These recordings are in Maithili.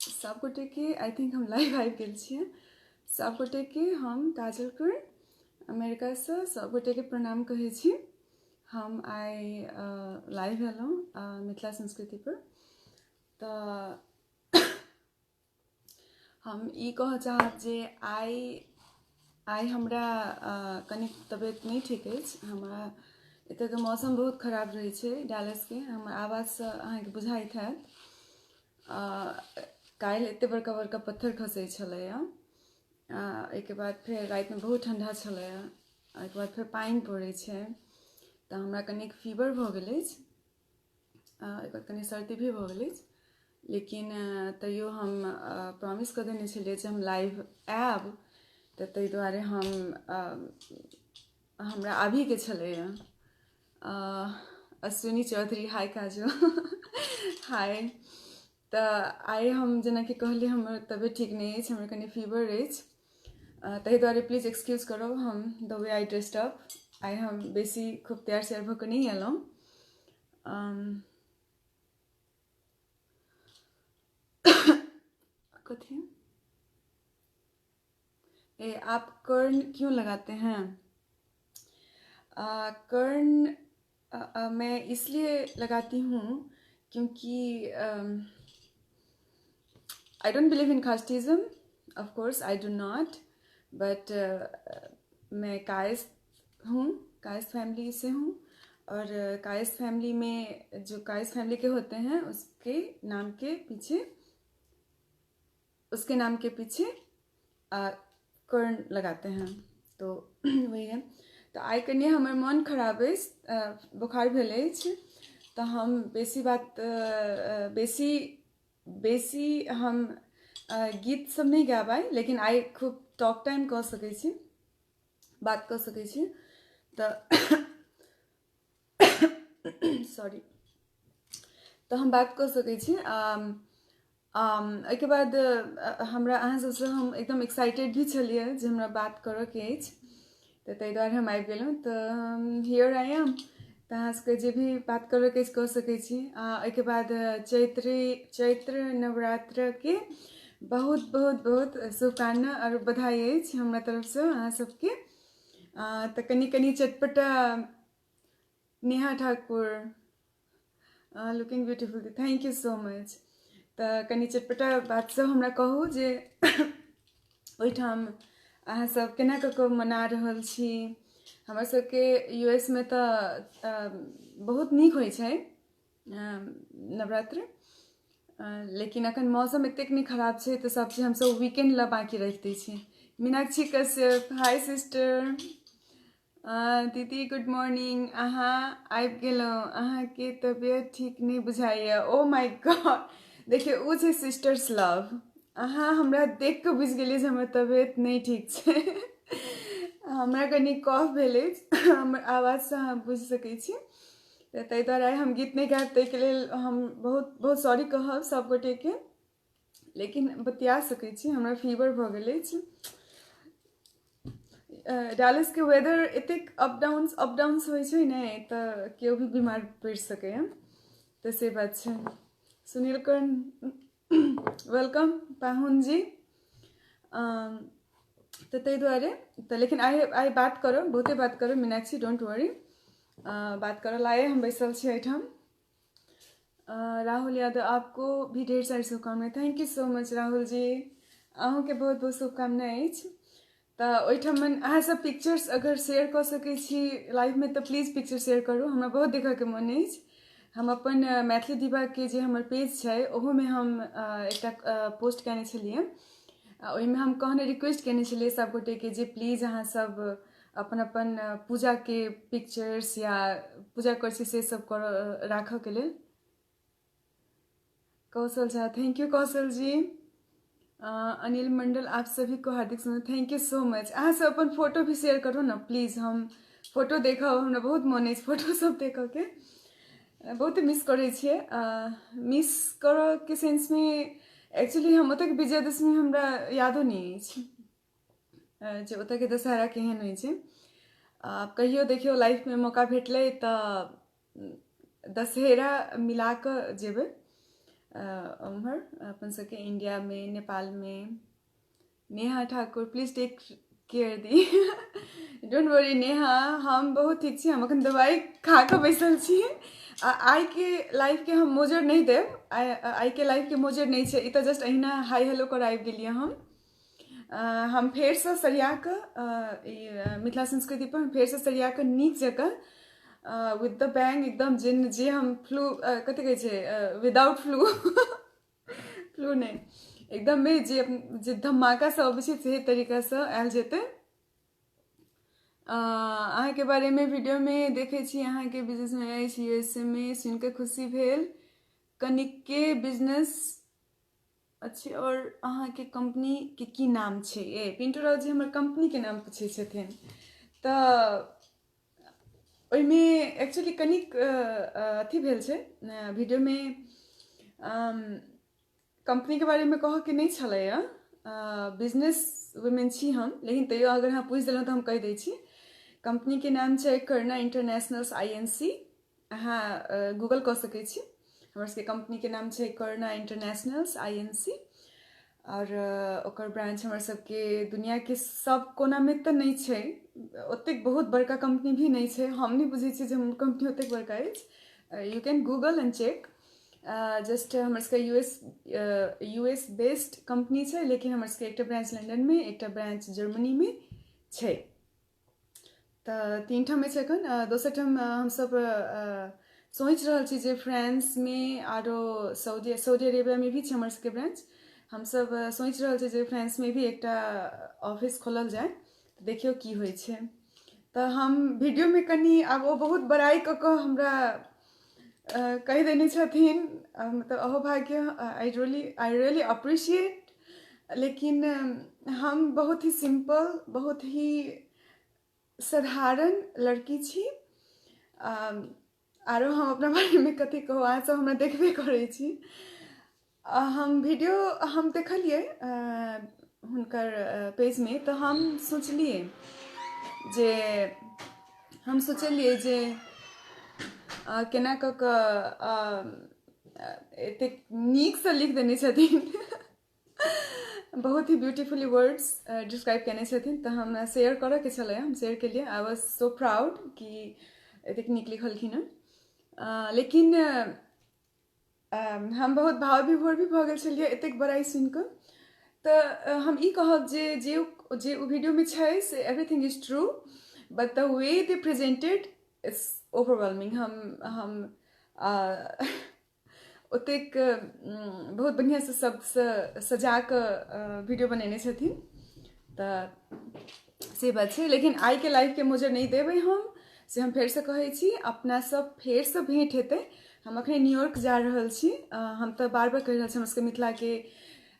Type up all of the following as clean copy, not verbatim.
सभगोटेके I think हम लाइव आबि गेल छियै। सभगोटेके हम काजलपुर अमेरिकासँ सभगोटेके प्रणाम कहै छी। हम आइ लाइव एलहुँ मिथिला संस्कृतिपर। तऽ हम ई कहऽ चाहब जे आइ आइ हमरा कनिक तबियत नहि ठीक अछि। हमरा एतयके मौसम बहुत खराब रहै छै डालसके, हमर आवाजसँ अहाँके बुझाइत हैत। काल्हि एते बड़का बड़का पत्थर खसै छलैए, ओहिके बाद फेर रातिमे बहुत ठण्डा छलैए, ओहिके बाद फेर पानि पड़ै छै, तऽ हमरा कनिक फीवर भऽ गेल अछि, ओहिके बाद कनि सर्दी भी भऽ गेल अछि। लेकिन तैयो हम प्रॉमिस कऽ देने छलियै जे हम लाइव आयब, तऽ ताहि दुआरे हम हमरा आबहीके छलैए। अश्विनी चौधरी हाय, काजो हाय। तऽ आइ हम जेनाकि कहलियै, हमर तबियत ठीक नहि अछि, हमर कनि फीवर अछि, ताहि दुआरे प्लीज एक्सक्यूज करब हम the way I dressed up. आइ हम बेसी खूब तैयार सैयार भऽ कऽ नहि अयलहुँ। कथी ए आप कर्ण क्यों लगाते हैं? कर्ण मैं इसलिए लगाती हूँ क्योंकि I don't believe in casteism, of course I do not, but मैं कायस्थ हूँ, कायस्थ फैमिली से हूँ और कायस्थ फैमिली में जो कायस्थ फैमिली के होते हैं उसके नाम के पीछे कर्ण लगाते हैं, तो वही है। तऽ आइ कनि हमर मोन खराब अछि, बोखार भेल अछि, तऽ हम बेसी बात बेसी बेसी हम गीत सब नहि गायब आइ, लेकिन आइ खूब टॉक टाइम कऽ सकै छी, बात कऽ सकै छी। तऽ सॉरी, तऽ हम बात कऽ सकै छी। एहिके बाद हमरा अहाँ सबसँ हम एकदम एक्साइटेड भी छलियै जे हमरा बात करऽके अछि, तऽ ताहि दुआरे हम आबि गेलहुँ। तऽ here I am. तऽ अहाँ सबके जे भी बात करऽके अछि कऽ सकै छी। एहिके बाद चैत्र नवरात्रके बहुत बहुत बहुत शुभकामना आओर बधाई अछि हमरा तरफसँ अहाँ सबके। तऽ कनि कनि चटपटा। Neha Thakur looking beautiful, thank you so much. तऽ कनि चटपटा बात सब हमरा कहू जे ओहिठाम अहाँ सब केना कऽ कऽ मना रहल छी। हमर सबके यूएसमे तऽ बहुत नीक होइ छै नवरात्र, लेकिन अखन मौसम एतेक नहि खराब छै तऽ सब चीज हमसब वीकेंड लए बाँकी राखि दै छी। मीनाक्षी कश्यप हाय सिस्टर। दीदी गुड मॉर्निंग, अहाँ आबि गेलहुँ, अहाँके तबियत ठीक नहि बुझाइए? ओ my God, देखियौ ओ छै सिस्टर्स लव। अहाँ हमरा देख कऽ बुझि गेलियै जे हमर तबियत नहि ठीक छै। हमरा कनि कफ भेल अछि, हमर आवाजसँ अहाँ बुझि सकै छी। तऽ ताहि दुआरे आइ हम गीत नहि गायब, ताहिके लेल हम बहुत बहुत सॉरी कहब सभगोटेके, लेकिन बतिया सकै छी। हमरा फीवर भऽ गेल अछि। डालसके वेदर एतेक अप डाउन्स होइ छै ने, तऽ केओ भी बीमार पड़ि सकैए, तऽ से बात छै। सुनील कर्ण welcome पाहुन जी। तऽ ताहि दुआरे तऽ लेकिन आइ आइ बात करब, बहुते बात करब। मीनाक्षी, don't worry, बात करऽ लाए हम बैसल छी एहिठाम। राहुल यादव, आपको भी ढेर सारी शुभकामनाएं। Thank you so much Rahul ji, अहूँके बहुत बहुत शुभकामना अछि। तऽ ओहिठाम अहाँसब पिक्चर्स अगर शेयर कऽ सकै छी लाइवमे तऽ प्लीज पिक्चर शेयर करू, हमरा बहुत देखयके मोन अछि। हम अपन मैथिली दिवाके जे हमर पेज छै ओहोमे हम एकटा पोस्ट कयने छलियै, ओहिमे हम कहने रिक्वेस्ट कयने छलियै सभगोटेके जे प्लीज अहाँसब अपन अपन पूजाके पिक्चर्स या पूजा करै छी से सब कर राखऽके लेल। कौशल Jha, thank you Kaushal ji. Anil मंडल, आप सभी को हार्दिक thank you so much. अहाँ सब अपन फोटो भी शेयर करू ने प्लीज, हम फोटो देखब, हमरा बहुत मोन अछि फोटो सब देखऽके। बहुत मिस करै छियै। मिस करऽके सेंसमे एक्चुअली हम ओतऽके विजयादशमी हमरा यादो नहि अछि जे ओतऽके दशहरा केहन होइ छै। कहियो देखियौ लाइफमे मौका भेटलै तऽ दशहरा मिला कऽ जेबै। ओम्हर अपन सबके इंडियामे, नेपालमे। Neha Thakur, please take care the. Don't worry Neha, हम बहुत ठीक छी। हम अखन दवाइ खा कऽ बैसल छी आ आइके लाइफके हम मोजर नहि देब। आइके लाइफके मोजर नहि छै। ई तऽ जस्ट अहिना हाई हेलो कर आबि गेलियै हम। हम फेरसँ सरिया कऽ ई मिथिला संस्कृति पर फेरसँ सरिया कऽ नीक जकाँ विद the bang एकदम जे जे हम फ्लू, कथी कहै छै, विदाउट फ्लू, फ्लू नहि, एकदममे जे जे धमाकासँ अबै छै से तरीकासँ आयल जेतै। अहाँके बारेमे वीडियोमे देखै छी, अहाँके बिजनेसमे अछि यूएसएमे, सुनिकऽ खुशी भेल। कनिकके बिजनेस अछि आओर अहाँके कम्पनीके की नाम छै? ए पिंटू राव जी हमर कम्पनीके नाम पूछै छथिन, तऽ ओहिमे एक्चुअली कनिक अथी भेल छै। वीडियोमे कम्पनीके बारेमे कहऽके नहि छलैए। बिजनेस वुमेन छी हम, लेकिन तैयो अगर अहाँ पूछि देलहुँ तऽ हम कहि दै छी। कम्पनीके नाम छै कर्णा इंटरनेशनल्स आईएनसी। अहाँ गूगल कऽ सकै छी। हमर सबके कम्पनीके नाम छै कर्णा इंटरनेशनल्स आईएनसी आओर ओकर ब्रांच हमर सबके दुनियाके सब कोनामे तऽ नहि छै। ओतेक बहुत बड़का कम्पनी भी नहि छै। हम नहि बुझै छियै जे हमर कम्पनी ओतेक बड़का अछि। You can Google and check just. हमर सबके यूएस बेस्ड कम्पनी छै, लेकिन हमर सबके एकटा ब्रांच लंडनमे, एकटा ब्रांच जर्मनीमे छै। तऽ तीन ठाम छै एखन। दोसर ठाम हमसब सोचि रहल छी जे फ्रांसमे आरो सऊदी सऊदी अरेबियामे भी छै हमर सबके ब्रांच। हमसब सोचि रहल छी जे फ्रांसमे भी एकटा ऑफिस खोलल जाय। तऽ देखियौ की होइ छै। तऽ हम वीडियोमे कनि आब ओ बहुत बड़ाइ कऽ कऽ हमरा कहि देने छथिन, मतलब अहोभाग्य, I really appreciate, लेकिन हम बहुत ही सिम्पल, बहुत ही साधारण लड़की छी। आरो हम अपना बारेमे कथी कहू? अहाँसभ हमरा देखबे करै छी। हम वीडियो हम देखलियै हुनकर पेजमे, तऽ हम सोचलियै जे केना कऽ कऽ एतेक नीकसँ लिख देने छथिन, बहुत ही ब्यूटीफुली वर्ड्स डिस्क्राइब केने छथिन, तऽ हमरा शेयर करऽके छलै, हम शेयर केलियै। I was so proud कि एतेक नीक लिखलखिन हँ। लेकिन हम बहुत भाव विभोर भी भऽ गेल छलियै एतेक बड़ाइ सुनि कऽ। तऽ हम ई कहब जे जे जे ओ वीडियोमे छै से everything is true, but the way they presented, it's overwhelming. हम ओतेक बहुत बढ़िआँसँ शब्दसँ सजा कऽ वीडियो बनेने छथिन, तऽ से बात छै। लेकिन आइके लाइफके मोजर नहि देबै हम, से हम फेरसँ कहै छी। अपना सब फेरसँ भेँट हेतै। हम अखने न्यूयॉर्क जा रहल छी। हम तऽ बार बार कहि रहल छी, हमर सबके मिथिलाके,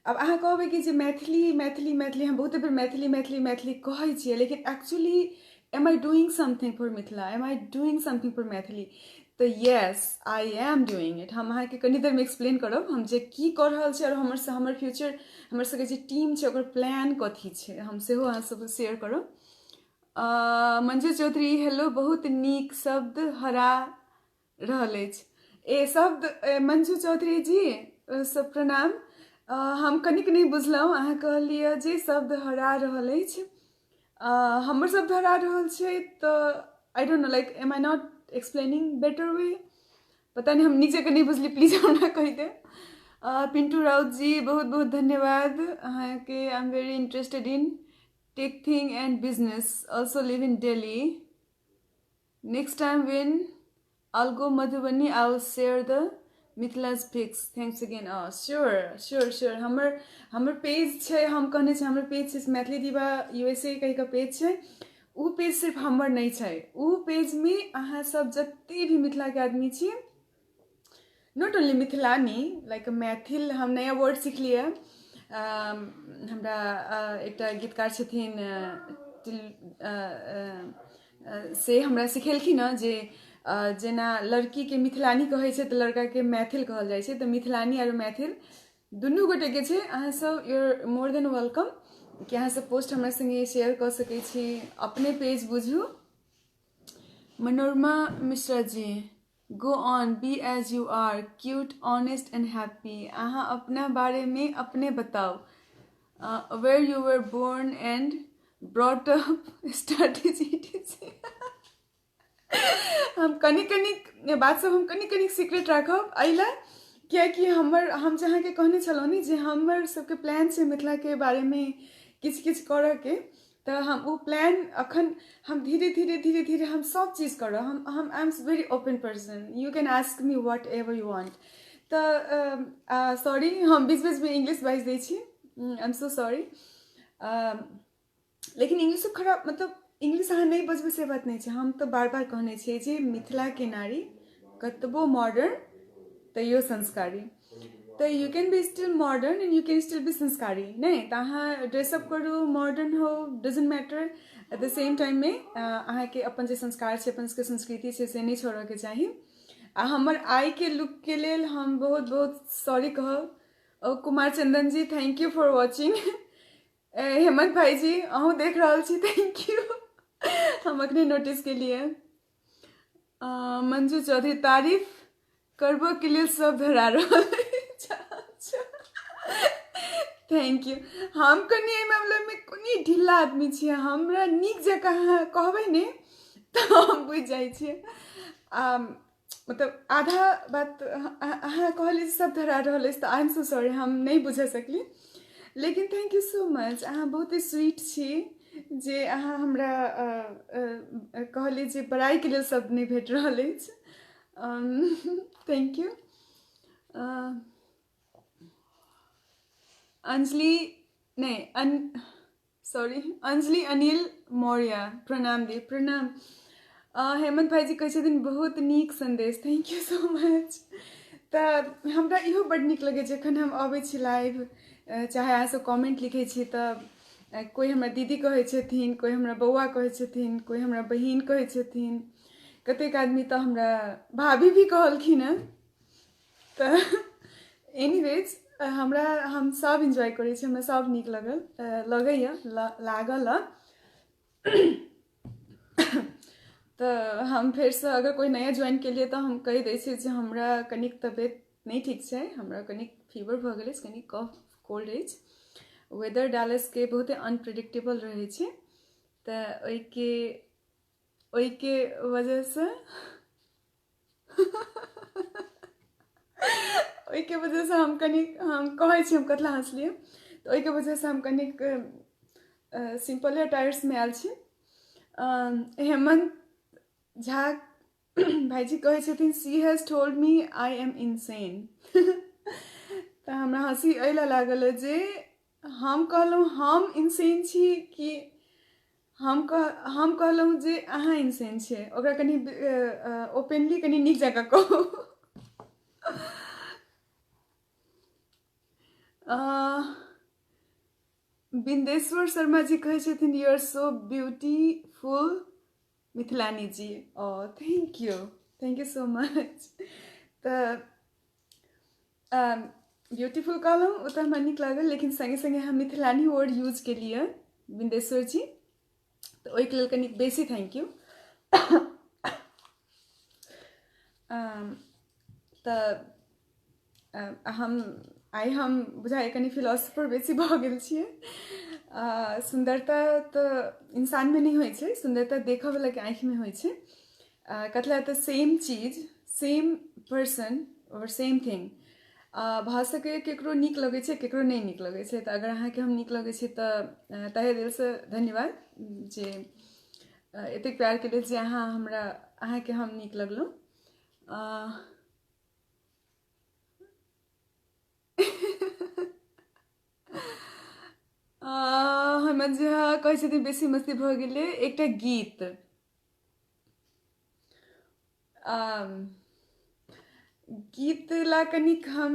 आब अहाँ कहबै कि जे मैथिली, मैथिली, मैथिली, हम बहुते बेर मैथिली, मैथिली, मैथिली कहै छियै, लेकिन actually am I doing something for Mithila? Am I doing something for Maithili? तऽ yes, I am doing it. हम अहाँके कनि देरमे एक्सप्लेन करब हम जे की कऽ रहल छी आओर हमर हमर फ्यूचर, हमर सबके जे टीम छै, ओकर प्लान कथी छै, हम सेहो अहाँ सबके शेयर करब। मंजू चौधरी, हेलो। बहुत नीक, शब्द हरा रहल अछि। ए शब्द, मंजू चौधरी जी सब प्रणाम। हम कनिक नहि बुझलहुँ। अहाँ कहलियै जे शब्द हरा रहल अछि, हमर शब्द हरा रहल छै, तऽ I don't know, like, am I not explaining better way? पता नहि, हम नीक जकाँ नहि बुझली। प्लीज हमरा कहि देब। पिंटू राउत जी, बहुत बहुत धन्यवाद अहाँके। I am very interested in tech thing and business, also live in Delhi. Next time when I'll go Madhubani, I'll share the Mithila's pics. Thanks again. Sure, sure, sure. हमर हमर पेज छै, हम कहने छी, हमर पेज छै मैथिली दिवा यूएसए कहि कऽ पेज छै। ओ पेज सिर्फ हमर नहि छै। ओ पेजमे अहाँ सब जते भी मिथिलाके आदमी छी, not only मिथिलानी, लाइक मैथिल, हम नया वर्ड सिखलियै। हमरा एकटा गीतकार छथिन, से हमरा सिखेलखिन हँ जे जेना लड़कीके मिथिलानी कहै छै तऽ लड़काके मैथिल कहल जाइ छै। तऽ मिथिलानी आओर मैथिल दुनू गोटेके छै। अहाँसभ your more than welcome कि अहाँसभ पोस्ट हमरा सङ्गे शेयर कऽ सकै छी। अपने पेज बुझू। Manorama Mishra ji, Go on, be as you are, cute, honest and happy. अहाँ अपना बारेमे अपने बताउ। Where you were born and brought up, studies, etc. हम कनि कनि बात सब हम कनि कनि सीक्रेट राखब एहि लए, कियाकि हमर हम जे अहाँके कहने छलहुँ ने जे हमर सबके प्लान छै मिथिलाके बारेमे किछु किछु करऽके, तऽ हम ओ प्लान अखन हम धीरे धीरे धीरे धीरे हम सब चीज करब। हम I am very open person, you can ask me whatever you want. तऽ सॉरी, हम बीच बीचमे इंग्लिश बाजि दै छी, I am so sorry. लेकिन इंग्लिशो खराब, मतलब इंग्लिश अहाँ नहि बजबै से बात नहि छै। हम तऽ बार बार कहने छियै जे मिथिलाके नारी कतबो मॉडर्न तैयो संस्कारी। तऽ you can be still modern and you can still be संस्कारी। नहि तऽ अहाँ ड्रेसअप करू, मॉडर्न हो, doesn't matter, at the same टाइममे अहाँके अपन जे संस्कार छै, अपन सबके संस्कृति छै, से नहि छोड़ऽके चाही। आ हमर आइके लुकके लेल हम बहुत बहुत सॉरी कहब। ओ कुमार चंदन जी, thank you for watching. Hemant भाईजी, अहूँ देख रहल छी, thank you, हम अखने नोटिस केलियै। मंजू चौधरी, तारीफ करबो के लेल सब धरा रहल। अच्छा, thank you. हम कनि एहि मामलामे कनि ढिला आदमी छियै, हमरा नीक जकाँ अहाँ कहबै ने तऽ हम बुझि जाइ छियै। मतलब आधा बात अहाँ कहलियै सब धरा रहल अछि, तऽ I am so sorry, हम नहि बुझा सकली। लेकिन thank you so much, अहाँ बहुत ही स्वीट छी जे अहाँ हमरा कहलियै जे बड़ाइके लेल शब्द नहि भेट रहल अछि। Thank you. Anjali नहि अन सॉरी, अंजलि अनिल मौर्य, प्रणाम दी, प्रणाम। हेमंत भाईजी कहै छथिन बहुत नीक संदेश, thank you so much. तऽ हमरा इहो बड्ड नीक लगै जखन हम अबै छी लाइव, चाहे अहाँसभ कमेंट लिखै छी, तऽ कोइ हमरा दीदी कहै छथिन, कोइ हमरा बौआ कहै छथिन, कोइ हमरा बहिन कहै छथिन, कतेक आदमी तऽ हमरा भाभी भी कहलखिन हेँ। तऽ एनीवेज हमरा हम सब इन्जॉय करै छी, हमरा सब नीक लगल लगैए लागल। तऽ हम फेरसँ अगर कोइ नया ज्वाइन केलियै तऽ हम कहि दै छियै जे हमरा कनिक तबियत नहि ठीक छै, हमरा कनिक फीवर भऽ गेल अछि, कनिक कफ कोल्ड अछि। वेदर डालसके बहुते अनप्रिडिक्टेबल रहै छै, तऽ ओहिके ओहिके वजहसँ हम कनिक हम कहै छी हम कतला हँसलियै, तऽ ओहिके वजहसँ हम कनिक सिम्पले अटायर्समे आयल छी। हेमंत झा भाईजी कहै छथिन she has told me I am insane. तऽ हमरा हँसी एहि लए लागल जे हम कहलहुँ हम इनसेन छी कि हम कहलहुँ जे अहाँ इनसेन छियै। ओकरा कनि ओपनली कनि नीक जकाँ कहू। बिन्देश्वर शर्मा जी कहै छथिन you are so beautiful Mithilani ji. O thank you, thank you so much. तऽ ब्यूटीफुल कहलहुँ ओ तऽ हमरा नीक लागल, लेकिन सङ्गे सङ्गे हम मिथिलानी वर्ड यूज केलियै बिन्देश्वर जी, तऽ ओहिके लेल कनिक बेसी thank you. तऽ हम आइ हम बुझाइए कनि फिलोसफर बेसी भऽ गेल छियै। सुन्दरता तऽ इंसानमे नहि होइ छै, सुन्दरता देखऽवलाके आँखिमे होइ छै। कथी लए तऽ सेम चीज, सेम पर्सन और सेम थिंग भऽ सकैए केकरो नीक लगै छै, केकरो नहि नीक लगै छै। तऽ अगर अहाँके हम नीक लगै छी तऽ तहे दिलसँ धन्यवाद जे एतेक प्यारके लेल जे अहाँ हमरा अहाँके हम नीक लगलहुँ। हेमंत झा कहै छथिन बेसी मस्ती भऽ गेलै, एकटा गीत। गीत ला कनिक हम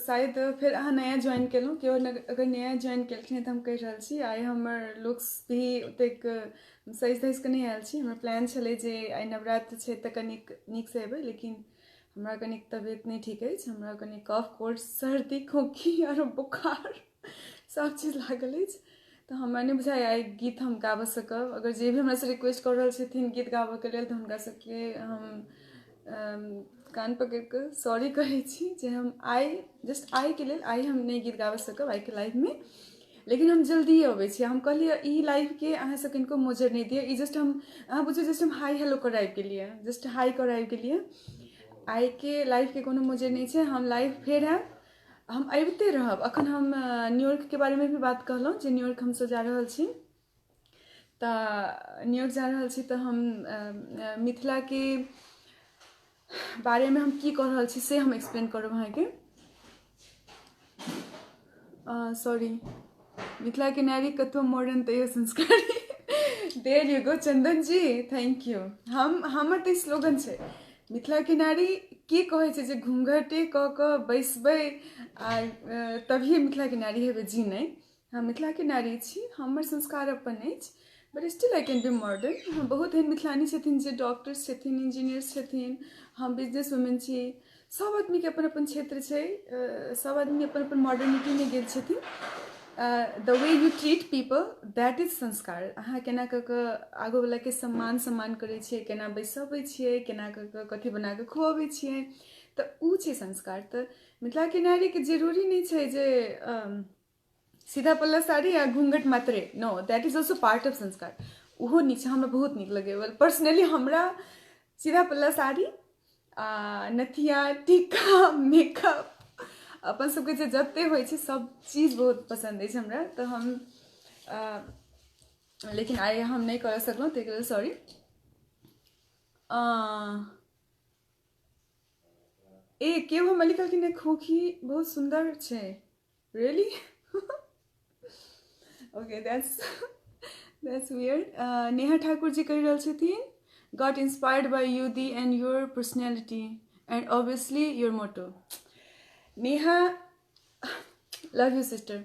शायद फेर अहाँ नया ज्वाइन केलहुँ, केओ अगर नया ज्वाइन केलखिन तऽ हम कहि रहल छी आइ हमर लुक्स भी ओतेक सजि धजि कऽ नहि आयल छी। हमर प्लान छलै जे आइ नवरात्र छै तऽ कनिक नीकसँ एबै, लेकिन हमरा कनिक तबियत नहि ठीक अछि, हमरा कनि कफ कोल्ड सर्दी खोँखी आरो बोखार सब चीज लागल अछि। तऽ हमरा नहि बुझाइए आइ गीत हम गाबऽ सकब। अगर जे भी हमरासँ रिक्वेस्ट कऽ रहल छथिन गीत गाबऽके लेल तऽ हुनका सबके हम कान पकड़ि कऽ सॉरी कहै छी जे हम आइ जस्ट आइके लेल आइ हम नहि गीत गाबि सकब आइके लाइवमे, लेकिन हम जल्दिए अबै छी। हम कहलियै ई लाइवके अहाँसभ किनको मोजर नहि दिअ, ई जस्ट हम अहाँ बुझियौ जस्ट हम हाई हेलो करऽ आबि गेलियै, जस्ट हाई करऽ आबि गेलियै। आइके लाइवके कोनो मोजर नहि छै, हम लाइव फेर आयब, हम अबिते रहब। अखन हम न्यूयॉर्कके बारेमे भी बात कहलहुँ जे न्यूयॉर्क हमसभ जा रहल छी, तऽ न्यूयॉर्क जा रहल छी तऽ हम मिथिलाके बारेमे हम की कऽ रहल छी से हम एक्सप्लेन करब अहाँके। सॉरी, मिथिलाके नारी कतबो मॉडर्न तैयो संस्कारी। There you go Chandan ji, thank you. हम हमर तऽ स्लोगन छै मिथिलाके नारी के कहै छै जे घूँघटे कऽ कऽ बैसबै आ तभिए मिथिलाके नारी हेबै। जी नहि, हम मिथिलाके नारी छी, हमर संस्कार अपन अछि, but still I can be modern. हम बहुत एहन मिथिलानी छथिन जे डॉक्टर्स छथिन, इंजीनियर्स छथिन, हम बिजनेस वुमेन छी। सब आदमीके अपन अपन क्षेत्र छै, सब आदमी अपन अपन मॉडर्निटीमे गेल छथिन। The way you treat people, that is संस्कार। अहाँ केना कऽ कऽ आगूवलाके सम्मान सम्मान करै छियै, केना बैसबै छियै, केना कऽ कऽ कथी बना कऽ खुअबै छियै, तऽ ओ छै संस्कार। तऽ मिथिलाके नारीके जरूरी नहि छै जे सीधा पल्ला साड़ी आ घूँघट मात्रे। No, that is also part of संस्कार। ओहो नीक छै, हमरा बहुत नीक लगैए पर्सनली। हमरा सीधा पल्ला साड़ी आ नथिया, टीका, मेकअप, अपन सबके जे जते होइ छै सब चीज बहुत पसन्द अछि हमरा। तऽ हम लेकिन आइ हम नहि करऽ सकलहुँ, ताहिके लेल सॉरी। ए केओ हमरा लिखलखिन हँ, खोखी बहुत सुन्दर छै। Really? Okay, that's weird. Neha Thakur ji कहि रहल छथिन, "Got inspired by you the and your personality and obviously your motto." Neha, love you sister.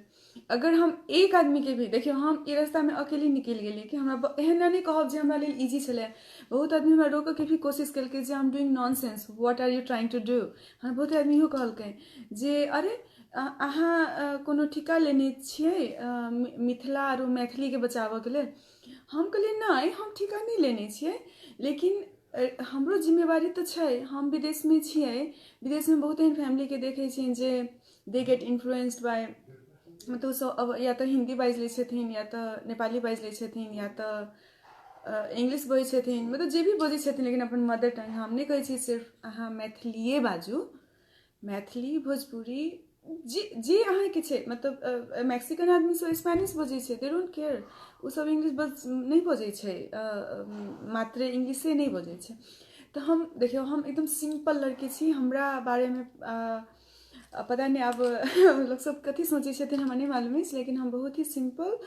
अगर हम एक आदमीके भी, देखियौ, हम ई रास्तामे अकेले निकलि गेलियै कि हमरा एहन नहि कहब जे हमरा लेल इजी छलै। बहुत आदमी हमरा रोकऽके भी कोशिश केलकै जे I'm doing nonsense, what are you trying to do? हमरा बहुत आदमी इहो कहलकै जे अरे, अहाँ कोनो ठिका लेने छियै मिथिला आरो मैथिलीके बचाबऽके लेल? हम कहलियै, नहि, हम ठिका नहि लेने छियै, लेकिन हमरो जिम्मेवारी तऽ छै। हम विदेशमे छियै, विदेशमे बहुत एहन फैमिलीके देखै छियनि जे they get influenced by, मतलब ओसभ अब या तऽ हिन्दी बाजि लै छथिन, या तऽ नेपाली बाजि लै छथिन, या तऽ इंग्लिश बजै छथिन, मतलब जे भी बजै छथिन, लेकिन अपन मदर टंग। हम नहि कहै छी सिर्फ अहाँ मैथिलीए बाजू, मैथिली, भोजपुरी, जे जे अहाँके छै। मतलब मैक्सिकन आदमी सब स्पेनिश बजै छै, they don't care. ओसभ इंग्लिश बज नहि बजै छै, मात्रे इंग्लिशे नहि बजै छै। तऽ हम, देखियौ, हम एकदम सिम्पल लड़की छी। हमरा बारेमे पता नहि आब लोकसभ कथी सोचै छथिन, हमरा नहि मालूम अछि, लेकिन हम बहुत ही सिम्पल,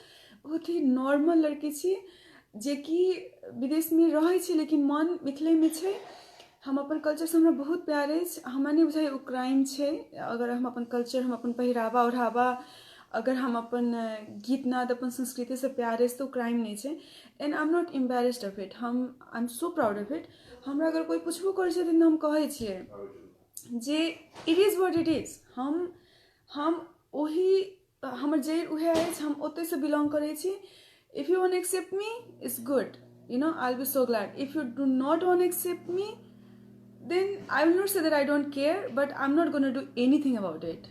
बहुत ही नॉर्मल लड़की छी जेकि विदेशमे रहै छी लेकिन मन मिथिलेमे छै। हम अपन कल्चरसँ हमरा बहुत प्यार अछि। हमरा नहि बुझाइए ओ क्राइम छै। अगर हम अपन कल्चर, हम अपन पहिरावा ओढ़ावा, अगर हम अपन गीत नाद, अपन संस्कृतिसँ प्यार अछि तऽ ओ क्राइम नहि छै, and I am not embarrassed of it. हम I am so proud of it. हमरा अगर कोइ पुछबो करै छथिन तऽ हम कहै छियै जे it is what it is. हम ओही, हमर जड़ि उएह अछि, हम ओतहिसँ बिलोंग करै छी। If you want accept me, it's good. I'll be so glad. If you do not want accept me, then I will not say that I don't care, but I'm not gonna do anything about it.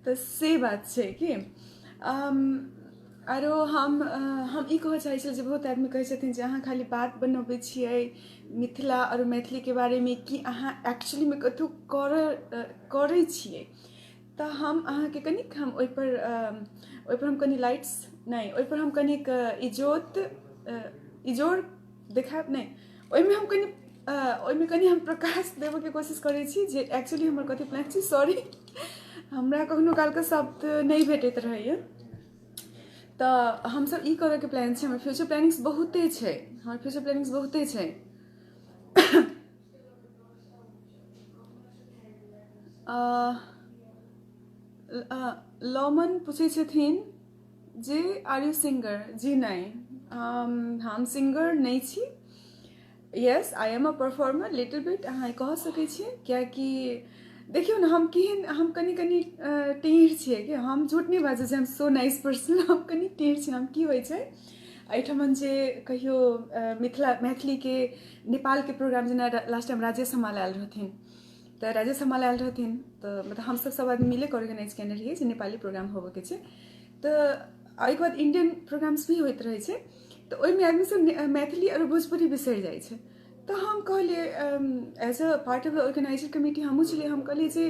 तऽ से बात छै कि आरो हम ई कहऽ चाहै छी जे बहुत आदमी कहै छथिन जे अहाँ खाली बात बनबै छियै मिथिला आओर मैथिलीके बारेमे, कि अहाँ एक्चुअलीमे कतहु करै छियै? तऽ हम अहाँके कनिक हम ओहिपर हम कनि लाइट्स नहि, ओहिपर हम कनिक इजोत इजोर देखायब नहि, ओहिमे कनि हम प्रकाश देबयके कोशिश करै छी जे एक्चुअली हमर कथी प्लान छै। सॉरी, हमरा कखनो कालके शब्द नहि भेटैत रहैए। तऽ हमसब ई करयके प्लान छै, हमर फ्यूचर प्लानिंग्स बहुते छै, हमर फ्यूचर प्लानिंग्स बहुते छै। लमन पूछै छथिन जे are you singer? जी नहि, हम सिंगर नहि छी। Yes, I am a performer little bit, अहाँ कह सकै छियै, कियाकि देखियौ ने, हम केहन, हम कनि कनि टेढ़ छियै कि हम झूठ नहि बाजै छी। हम so nice person, हम कनि टेढ़ छी। हम की होइ छै, एहिठमन जे कहियो मिथिला मैथिलीके नेपालके प्रोग्राम, जेना लास्ट टाइम राजेश हमाल आयल रहथिन, तऽ राजेश हमाल आयल रहथिन तऽ मतलब हमसभ सब आदमी मिले कऽ ऑर्गेनाइज केने रहियै जे नेपाली प्रोग्राम होबऽके छै। तऽ ओहिके बाद इंडियन प्रोग्राम्स भी होइत रहै छै, तऽ ओहिमे आदमी सब मैथिली आओर भोजपुरी बिसरि जाइ छै। तऽ हम कहलियै, as a part of the organizer committee हमहूँ छलियै, हम कहलियै जे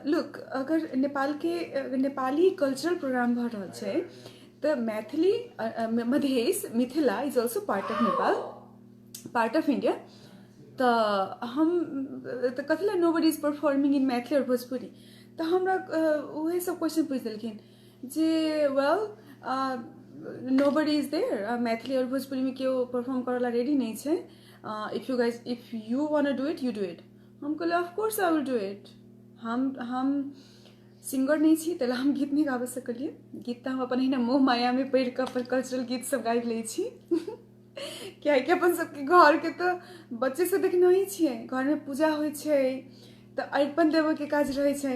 लुक, अगर नेपालके नेपाली कल्चरल प्रोग्राम भऽ रहल छै तऽ Maithili, Madhesh, Mithila is also part of Nepal, part of India। तऽ हम तऽ कथी लए nobody is performing in Maithili आओर भोजपुरी? तऽ हमरा उएह सब क्वेश्चन पूछि देलखिन जे well, nobody is there, Maithili आओर भोजपुरीमे केओ परफॉर्म करऽ ला रेडी नहि छै। If you guys, if you want do it, you do it। हम कहलियै, of course I will do it। हम सिंगर नहि छी, ताहि लए हम गीत नहि गाबि सकलियै। गीत तऽ हम अपन अहिना मोह मायामे पढ़ि कऽ अपन कल्चरल गीत सब गाबि लै छी, कियाकि अपन सबके घरके तऽ बच्चेसँ देखने ही छियै, घरमे पूजा होइ छै तऽ अरिपन देबऽके काज रहै छै,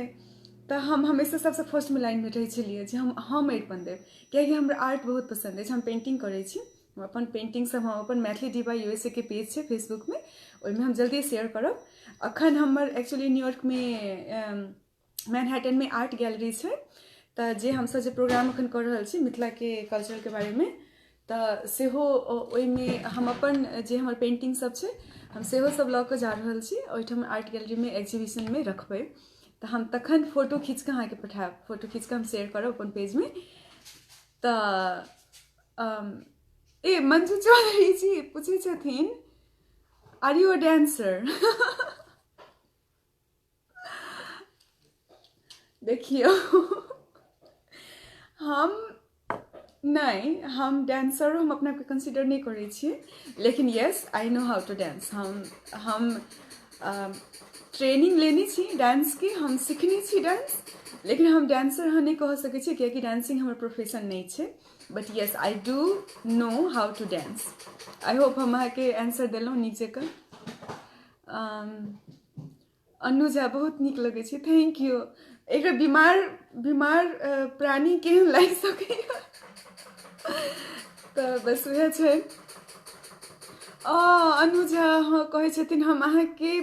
तऽ हम हमेशा सबसँ फर्स्टमे लाइनमे रहै छलियै जे हम अरिपन देब, कियाकि हमरा आर्ट बहुत पसन्द अछि। हम पेन्टिंग करै छी। हम अपन पेन्टिंग सब, हम अपन मैथिली डिवा यूएसए के पेज छै फेसबुकमे, ओहिमे हम जल्दी शेयर करब। अखन हमर एक्चुअली न्यूयॉर्कमे मैनहैटनमे आर्ट गैलरी छै, तऽ जे हमसब जे प्रोग्राम अखन कऽ रहल छी मिथिलाके कल्चरके बारेमे, तऽ सेहो ओहिमे हम अपन जे हमर पेन्टिंग सब छै, हम सेहो सब लऽ कऽ जा रहल छी। ओहिठाम आर्ट गैलरीमे एक्जिबिशनमे रखबै, तऽ हम तखन फोटो खींच कऽ अहाँके पठायब, फोटो खींच कऽ हम शेयर करब अपन पेजमे। तऽ ए मंजू चौधरी जी पूछै छथिन, "Are you a dancer?" देखियौ, हम नहि, हम डांसर हम अपना के कंसिडर नहि करै छियै, लेकिन yes, I know how to dance। हम ट्रेनिंग लेने छी डांसके, हम सिखने छी डांस, लेकिन हम डांसर हम नहि कह सकै छी, कियाकि डांसिंग हमर प्रोफेशन नहि छै, but yes, I do know how to dance। I hope हम अहाँके आंसर देलहुँ नीक जकाँ। अनु झा, बहुत नीक लगै छै। Thank you. एकरा बीमार बीमार प्राणी केहन लागि सकैए? तऽ बस उएह छै। अनु झा, हँ, कहै छथिन, हम अहाँके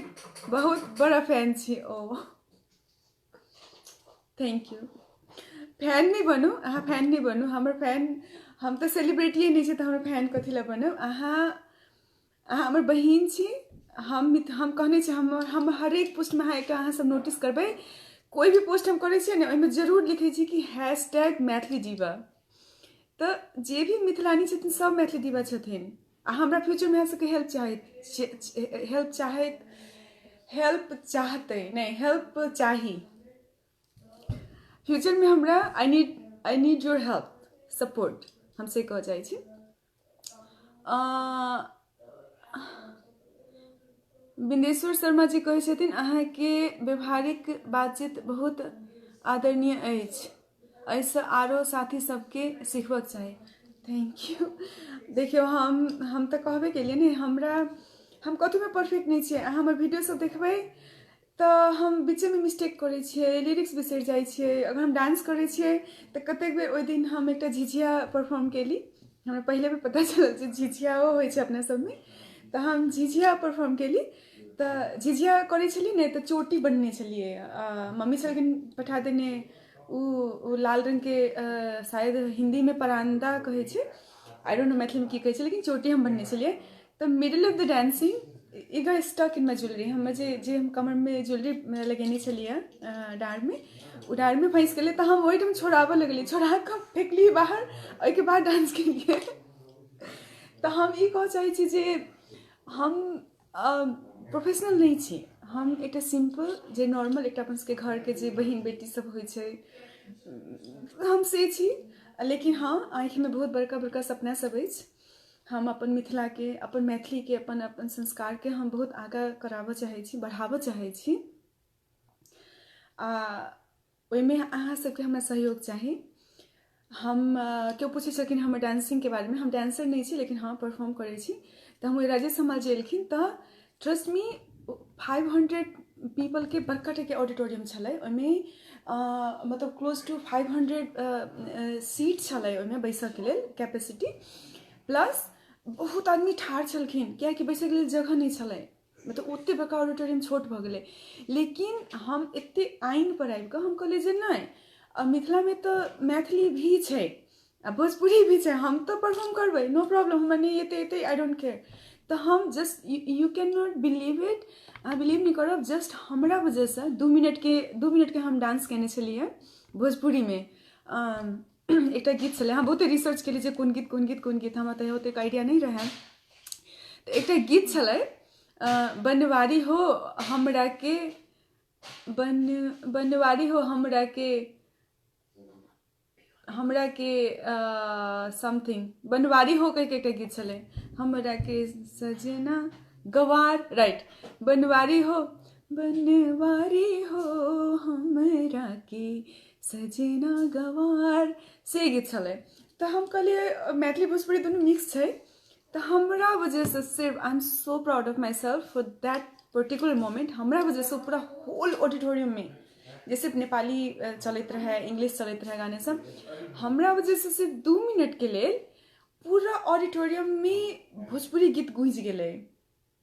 बहुत बड़ा फैन छी। ओ thank you. फैन नहि बनू अहाँ, फैन नहि बनू हमर फैन। हम तऽ सेलिब्रिटीए नहि छी, तऽ हमर फैन कथी लए बनब अहाँ? अहाँ हमर बहिन छी। हम कहने छी, हम हरेक पोस्टमे अहाँ एकटा अहाँ सब नोटिस करबै, कोइ भी पोस्ट हम करै छियै ने, ओहिमे जरूर लिखै छी कि #मैथिलीडिवा। तऽ जे भी मिथिलानी छथिन, सब मैथिली डिवा छथिन। आ हमरा फ्यूचरमे अहाँ सबके हेल्प चाहैत हेल्प चाहैत हेल्प चाहतै नहि, हेल्प चाही फ्यूचरमे हमरा। I need your help, support, हम से कहऽ चाहै छी। बिन्देश्वर शर्मा जी कहै छथिन, अहाँके व्यवहारिक बातचीत बहुत आदरणीय अछि, एहिसँ आरो साथी सबके सिखबक चाही। Thank you. देखियौ, हम तऽ कहबे केलियै ने, हमरा हम कथूमे परफेक्ट नहि छियै। अहाँ हमर वीडियो सब देखबै तऽ हम बीचेमे मिस्टेक करै छियै, लिरिक्स बिसरि जाइ छियै। अगर हम डांस करै छियै तऽ कतेक बेर, ओहि दिन हम एकटा झिझिया परफॉर्म केली, हमरा पहिले बेर पता चलल जे झिझियाओ होइ छै अपना सबमे, तऽ हम झिझिया परफॉर्म केली। तऽ झिझिया करै छलियै ने, तऽ चोटी बन्हने छलियै, मम्मी छलखिन पठा देने, ओ लाल रङ्गके, शायद हिन्दीमे परान्दा कहै छै, I don't know मैथिलीमे की कहै छै, लेकिन चोटी हम बन्हने छलियै। तऽ middle of the dancing it got stuck in my jewellery। हमर जे जे हम कमरमे ज्वेलरी लगेने छलियै डाँड़मे, ओ डाँड़मे फँसि गेलै। तऽ हम ओहिठाम छोड़ाबऽ लगलियै, छोड़ा कऽ फेकलियै बाहर, ओहिके बाद डांस केलियै। तऽ हम ई कहऽ चाहै छी जे हम प्रोफेशनल नहि छी। हम एकटा सिम्पल जे नॉर्मल एकटा अपन सबके घरके जे बहिन बेटी सब होइ छै, हम से छी। लेकिन हँ, आँखिमे बहुत बड़का बड़का सपना सब अछि। हम अपन मिथिलाके, अपन मैथिलीके, अपन अपन संस्कारके हम बहुत आगाँ कराबऽ चाहै छी, बढ़ाबऽ चाहै छी। आ ओहिमे अहाँ सबके हमरा सहयोग चाही। हम केओ पूछै छलखिन हमर डांसिंगके बारेमे, हम डांसर नहि छी, लेकिन हँ, परफॉर्म करै छी। तऽ हम ओहि राजेश हमाल जे एलखिन तऽ ट्रस्ट मी, 500 पीपलके बड़का टाके ऑडिटोरियम छलै। ओहिमे मतलब क्लोज टू 500 सीट छलै ओहिमे बैसऽके लेल कैपेसिटी। प्लस बहुत आदमी ठाढ़ छलखिन, कियाकि बैसैके लेल जगह नहि छलै, मतलब ओतेक बड़का ऑडिटोरियम छोट भऽ गेलै। लेकिन हम एतेक आइन पर आबि कऽ हम कहलियै जे नहि, मिथिलामे तऽ मैथिली भी छै आ भोजपुरी भी छै, हम तऽ परफॉर्म करबै, नो प्रॉब्लम। हमरा नहि एतै एतै, I don't care. तऽ हम just, you can not believe it, अहाँ बिलीव नहि करब, जस्ट हमरा वजहसँ 2 मिनटके हम डांस केने छलियै भोजपुरीमे। एकटा गीत छलै, हम बहुते रिसर्च केलियै जे कोन गीत, कोन गीत, कोन गीत। हमरा तऽ ओतेक आइडिया नहि रहै। तऽ एकटा गीत छलै, बनवारी हो हमरा के बन बनवारी हो हमरा के समथिंग, बनवारी हो कहिके एकटा गीत छलै, हमरा के सजना गवार, राइट, बनवारी हो, बनवारी हो हमरा के सजना गवार, से गीत छलै। तऽ हम कहलियै, मैथिली भोजपुरी दुनू मिक्स छै। तऽ हमरा वजहसँ सिर्फ, I am so proud of myself for that particular moment, हमरा वजहसँ पूरा होल ऑडिटोरियममे जे सिर्फ नेपाली चलैत रहै, इंग्लिश चलैत रहै गाने सब, हमरा वजहसँ सिर्फ 2 मिनटके लेल पूरा ऑडिटोरियममे भोजपुरी गीत गूँजि गेलै,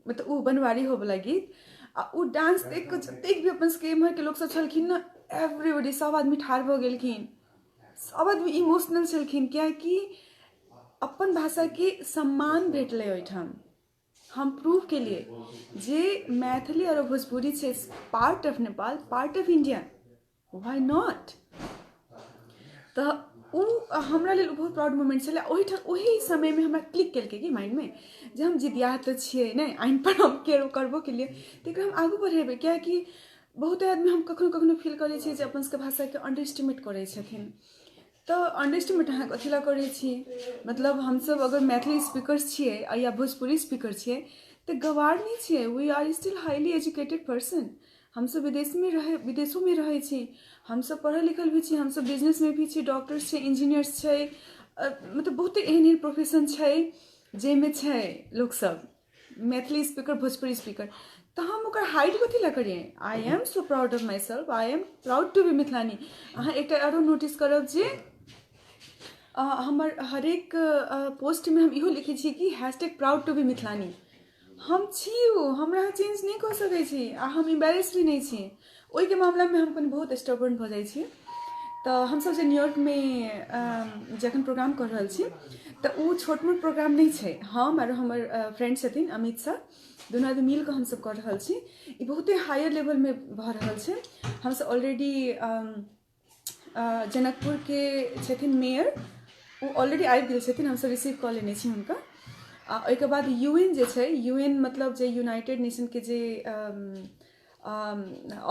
मतलब ओ बनवारी होवला गीत। आ ओ डांस देख कऽ जतेक भी अपन सबके एम्हरके लोकसभ छलखिन ने, एवरीबडी, सभ आदमी ठाढ़ भऽ गेलखिन, सभ आदमी इमोशनल छलखिन, कियाकि अपन भाषाके सम्मान भेटलै ओहिठाम। हम प्रूव केलिए जे मैथिली आओर भोजपुरी छै part of Nepal, part of India, why not? तऽ ओ हमरा लेल बहुत प्राउड मोमेंट छलै। ओहिठाम ओही समयमे हमरा क्लिक केलकै कि माइंडमे जे हम जिदियाह तऽ छियै नहि, आइन पर हम केरो करबो केलियै, तऽ एकरा हम आगू बढ़ेबै। कियाकि बहुत आदमी, हम कखनो कखनो फील करै छियै जे अपन सबके भाषाके अंडर एस्टिमेट करै छथिन। तऽ अंडर एस्टिमेट अहाँ कथी लए करै छी? मतलब हमसब अगर मैथिली स्पीकर्स छियै या भोजपुरी स्पीकर छियै तऽ गवार नहि छियै। We are still highly educated person. हमसब विदेशमे रहै, विदेशोमे रहै छी, हमसब पढ़ल लिखल भी छी, हमसब बिजनेसमे भी छी, डॉक्टर्स छै, इंजीनियर्स छै, मतलब बहुते एहन एहन प्रोफेशन छै जाहिमे छै लोकसब मैथिली स्पीकर, भोजपुरी स्पीकर। तऽ हम ओकर हाइड कथी लए करियै? I am so proud of myself. I am proud to be Mithilani. अहाँ एकटा आरो नोटिस करब जे हमर हरेक पोस्टमे हम इहो लिखै छी कि #ProudToBe Mithilani। हम छी ओ, हमरा अहाँ चेंज नहि कऽ सकै छी आ हम इम्बेरेस भी नहि छी। ओहिके मामलामे हम कनि बहुत स्टबर्न भऽ जाइ छी। तऽ हमसब जे न्यूयॉर्कमे जखन प्रोग्राम कऽ रहल छी तऽ ओ छोट मोट प्रोग्राम नहि छै। हम आर हमर फ्रेंड छथिन अमित सर, दुनू आदमी मिल कऽ हमसब कऽ रहल छी। ई बहुते हायर लेवलमे भऽ रहल छै। हमसब ऑलरेडी, जनकपुरके छथिन मेयर, ओ ऑलरेडी आबि गेल छथिन, हमसब रिसीव कऽ लेने छी हुनका। आ ओहिके बाद यूएन जे छै, यूएन मतलब जे यूनाइटेड नेशनके जे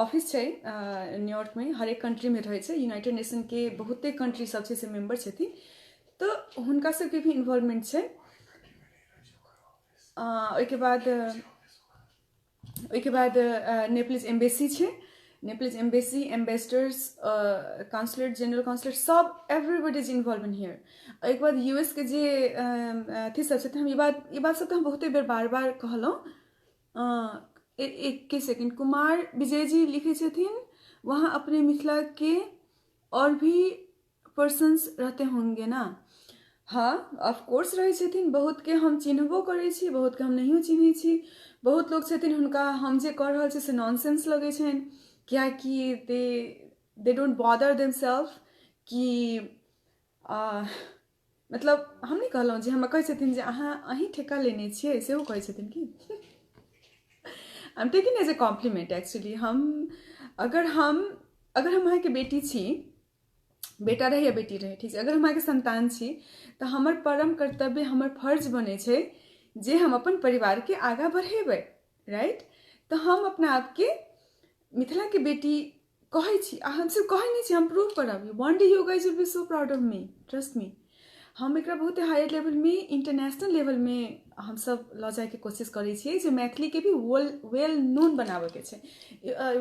ऑफिस छै न्यूयॉर्कमे, हरेक कंट्रीमे रहै छै, यूनाइटेड नेशनके बहुते कंट्री सब छै से मेम्बर छथिन, तऽ हुनका सबके भी इन्वॉल्वमेंट छै। ओहिके बाद नेपालीज एम्बेसी छै, Nepalese embassy, ambassadors, consulate general, consulate सब, everybody is involve in here. ओहिके बाद यूएस के जे अथी सब छै, तऽ हम ई बात सब तऽ हम बहुते बेर बार बार कहलहुँ। एके सेकेंड, कुमार विजय जी लिखै छथिन, वहाँ अपने मिथिला के और भी पर्सन्स रहते होंगे ना? हाँ, ऑफकोर्स रहै छथिन। बहुतके हम चिन्हबो करै छी, बहुतके हम नहियो चिन्है छी। बहुत लोक छथिन, हुनका हम जे कऽ रहल छी से नॉनसेंस लगै छनि, कियाकि they don't bother themself कि मतलब हम नहि कहलहुँ जे हमरा कहै छथिन जे अहाँ अहीँ ठेका लेने छियै, सेहो कहै छथिन कि। I am taking as a compliment actually. हम अगर हम अहाँके बेटी छी, बेटा रहै या बेटी रहै, ठीक छै, अगर हम अहाँके संतान छी तऽ हमर परम कर्तव्य, हमर फर्ज बनै छै जे हम अपन परिवारके आगाँ बढ़ेबै, राइट? तऽ हम अपना आपके मिथिलाके बेटी कहै छी आ हम सिर्फ कहै नहि छी, हम प्रूव करब। One day you guys will be so proud of me, trust me. हम एकरा बहुत हायर लेवलमे, इंटरनेशनल लेवलमे हमसब लऽ जाइके कोशिश करै छियै जे मैथिलीके भी वेल वेल नोन बनाबऽके छै।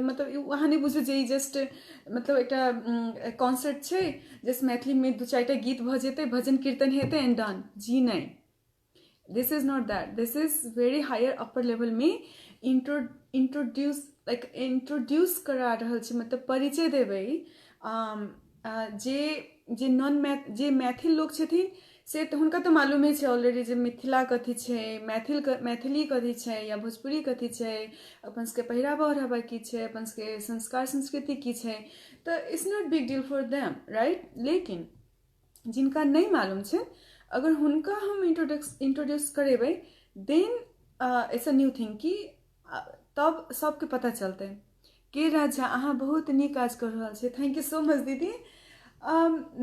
मतलब अहाँ नहि बुझू जे ई जस्ट मतलब एकटा कॉन्सर्ट छै, जस्ट मैथिलीमे दू चारिटा गीत भऽ जेतै, भजन कीर्तन हेतै एंड डन। जी नहि, this is not that. This is very higher upper लेवलमे इंट्रोड्यूस, लाइक इंट्रोड्यूस करा रहल छी, मतलब परिचय देबै जे जे नॉन मै जे मैथिल लोक छथिन से तऽ हुनका तऽ मालूमे छै ऑलरेडी जे मिथिला कथी छै, मैथिल मैथिली कथी छै या भोजपुरी कथी छै, अपन सबके पहिरावा ओढ़ावा की छै, अपन सबके संस्कार संस्कृति की छै। तऽ it's not big deal for them, right? लेकिन जिनका नहि मालूम छै, अगर हुनका हम इंट्रोड्यूस करेबै, then it's a new thing कि तब सबके पता चलतै। के राजा, अहाँ बहुत नीक काज कऽ रहल छी। Thank you so much दीदी।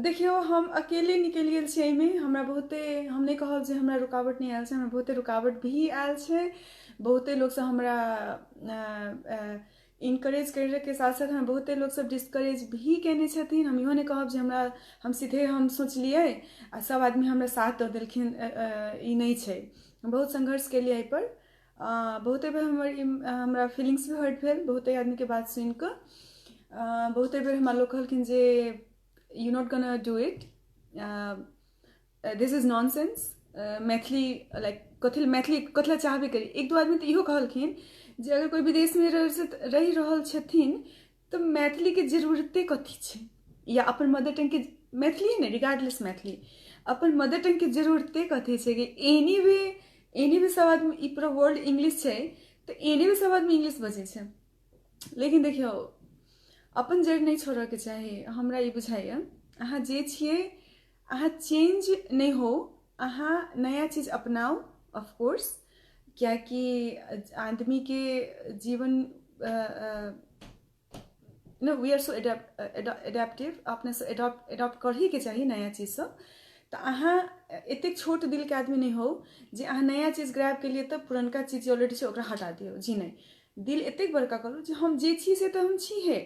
देखियौ, हम अकेले निकलि गेल छी एहिमे। हमरा बहुते, हम नहि कहब जे हमरा रुकावट नहि आयल छै, हमरा बहुते रुकावट भी आयल छै। बहुते लोकसभ हमरा इनकरेज करैके साथ साथ हमरा बहुते लोकसभ डिस्करेज भी कयने छथिन। हम इहो नहि कहब जे हमरा हम सीधे हम सोचलियै आ सभ आदमी हमरा साथ दऽ देलखिन, ई नहि छै। हम बहुत संघर्ष केलियै एहिपर। बहुते बेर हमर हमरा फीलिंग्स भी हर्ट भेल बहुते आदमीके बात सुनि कऽ। बहुते बेर हमरा लोक कहलखिन जे you not gonna do it, this is nonsense, Maithili like कथी, मैथिली कथी लए चाहबे करी। एक दू आदमी तऽ इहो कहलखिन जे अगर कोइ विदेशमे रहि रहल छथिन तऽ मैथिलीके जरूरते कथी छै, या अपन मदर टंगके, मैथिली नहि, रिगार्डलेस मैथिली, अपन मदर टंगके जरूरते कथी छै कि एनी वे एनी वे सब आदमी, ई पूरा वर्ल्ड इंग्लिश छै, तऽ एनी वे सब आदमी इंग्लिश बजै छै। लेकिन देखियौ, अपन जड़ि नहि छोड़ऽके चाही, हमरा ई बुझाइए। अहाँ जे छियै, अहाँ चेंज नहि हो, अहाँ नया चीज अपनाउ ऑफकोर्स, कियाकि आदमीके जीवन no, we are so adaptive. अपनेसँ एडॉप्ट एडॉप्ट करहीके चाही नया चीजसभ। तऽ अहाँ एतेक छोट दिलके आदमी नहि हो जे अहाँ नया चीज ग्रैब केलियै तऽ पुरनका चीज जे ऑलरेडी छै ओकरा हटा दियौ। जी नहि, दिल एतेक बड़का करू जे हम जे छी से तऽ हम छीहे,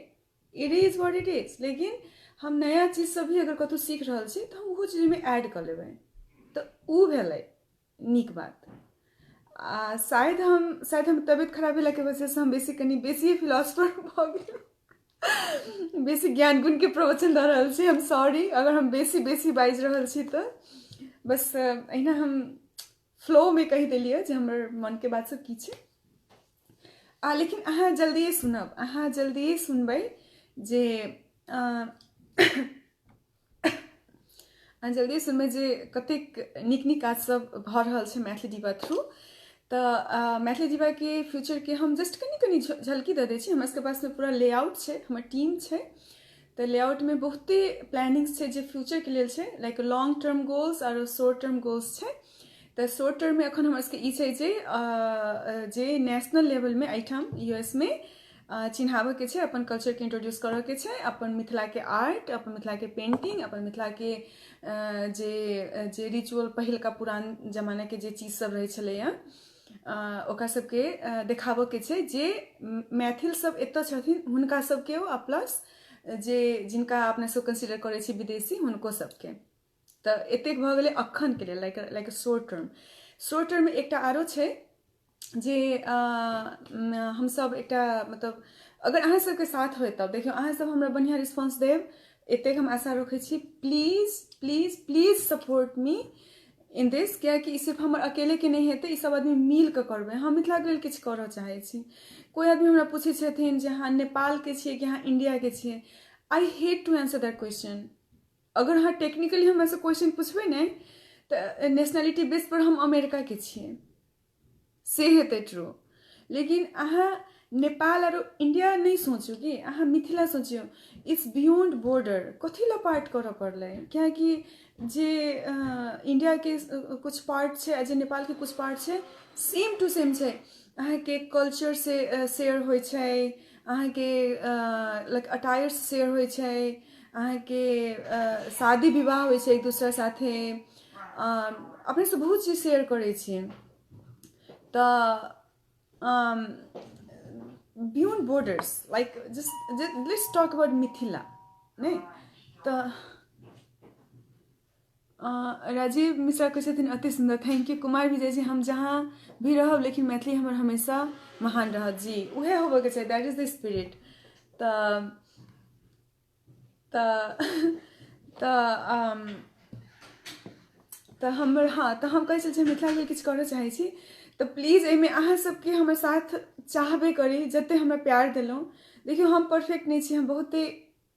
it is what it is, लेकिन हम नया चीज सब भी अगर कतहु सीख रहल छी तऽ हम ओहो चीजमे ऐड कऽ लेबै, तऽ ओ भेलै नीक बात। आ शायद हम तबियत खराब भेलाके वजहसँ हम बेसी, कनि बेसी फिलोसफर भऽ गेलहुँ, बेसी ज्ञान गुणके प्रवचन दऽ रहल छी। हम सॉरी अगर हम बेसी बेसी बाजि रहल छी, तऽ बस अहिना हम फ्लोमे कहि देलियै जे हमर मनके बात सब की छै। आ लेकिन अहाँ जल्दिए सुनब, अहाँ जल्दिए सुनबै जे अहाँ जल्दिए सुनबै जे कतेक नीक नीक काज सब भऽ रहल छै मैथिली डिबा थ्रू। तऽ मैथिली डिबाके फ्यूचरके हम जस्ट कनि कनि झलकी दऽ दै छी। हमरा सबके पासमे पूरा लेआउट छै, हमर टीम छै, तऽ लेआउटमे बहुते प्लानिंग्स छै जे फ्यूचरके लेल छै, लाइक लॉन्ग टर्म गोल्स आरो शॉर्ट टर्म गोल्स छै। तऽ शॉर्ट टर्ममे एखन हमर सबके ई छै जे नेशनल लेवलमे एहिठाम यूएसमे चिन्हाबयके छै, अपन कल्चरके इंट्रोड्यूस करयके छै, अपन मिथिलाके आर्ट, अपन मिथिलाके पेंटिंग, अपन मिथिलाके जे जे रिचुअल, पहिलका पुरान जमानाके जे चीज सब रहै छलैए, ओकरा सबके देखाबऽके छै, जे मैथिल सब एतऽ छथिन हुनका सबके आ प्लस जे जिनका अपना सब कंसिडर करै छी विदेशी, हुनको सबके। तऽ एतेक भऽ गेलै अखनके लेल, like short term. Short टर्ममे एकटा आरो छै जे हमसब एकटा, मतलब अगर अहाँ सबके साथ होय तब, देखियौ, अहाँ सब हमरा बढ़िआँ रिस्पॉन्स देब, एतेक हम आशा रखै छी। Please, please, please support me in this, कियाकि ई सिर्फ हमर अकेलेके नहि हेतै, ई सब आदमी मिल कऽ करबै। हम मिथिलाके लेल किछु करऽ चाहै छी। कोइ आदमी हमरा पूछै छथिन जे अहाँ नेपालके छियै कि अहाँ इण्डियाके छियै? I hate to answer that question. अगर अहाँ टेक्निकली हमरासँ क्वेश्चन पूछबै ने, तऽ नेशनलिटी बेस पर हम अमेरिकाके छियै से हेतै ट्रू, लेकिन अहाँ नेपाल आरो इण्डिया नहि सोचू कि अहाँ मिथिला सोचियौ। It's beyond border. कथी लए पार्ट करऽ पड़लै? कियाकि जे इण्डियाके कुछ पार्ट छै आ जे नेपालके कुछ पार्ट छै, सेम टू सेम छै। अहाँके कल्चर से शेयर होइ छै, अहाँके लाइक अटायर शेयर होइ छै, अहाँके शादी विवाह होइ छै एक दोसरा साथे, अपनेसँ बहुत चीज शेयर करै छी। तऽ beyond borders, like just let's talk about Mithila नहि तऽ राजीव मिश्रा कहै छथिन अति सुन्दर, thank you. Kumar Vijay ji, हम जहाँ भी रहब लेकिन मैथिली हमर हमेशा महान रहत। जी, उएह होबऽके चाही, that is the spirit. तऽ हमर, हँ, तऽ हम कहै छलियै जे मिथिलाके लेल किछु करऽ चाहै छी, तऽ प्लीज एहिमे अहाँ सबके हमर साथ चाहबे करी। जते हमरा प्यार देलहुँ, देखियौ, हम परफेक्ट नहि छी, हम बहुते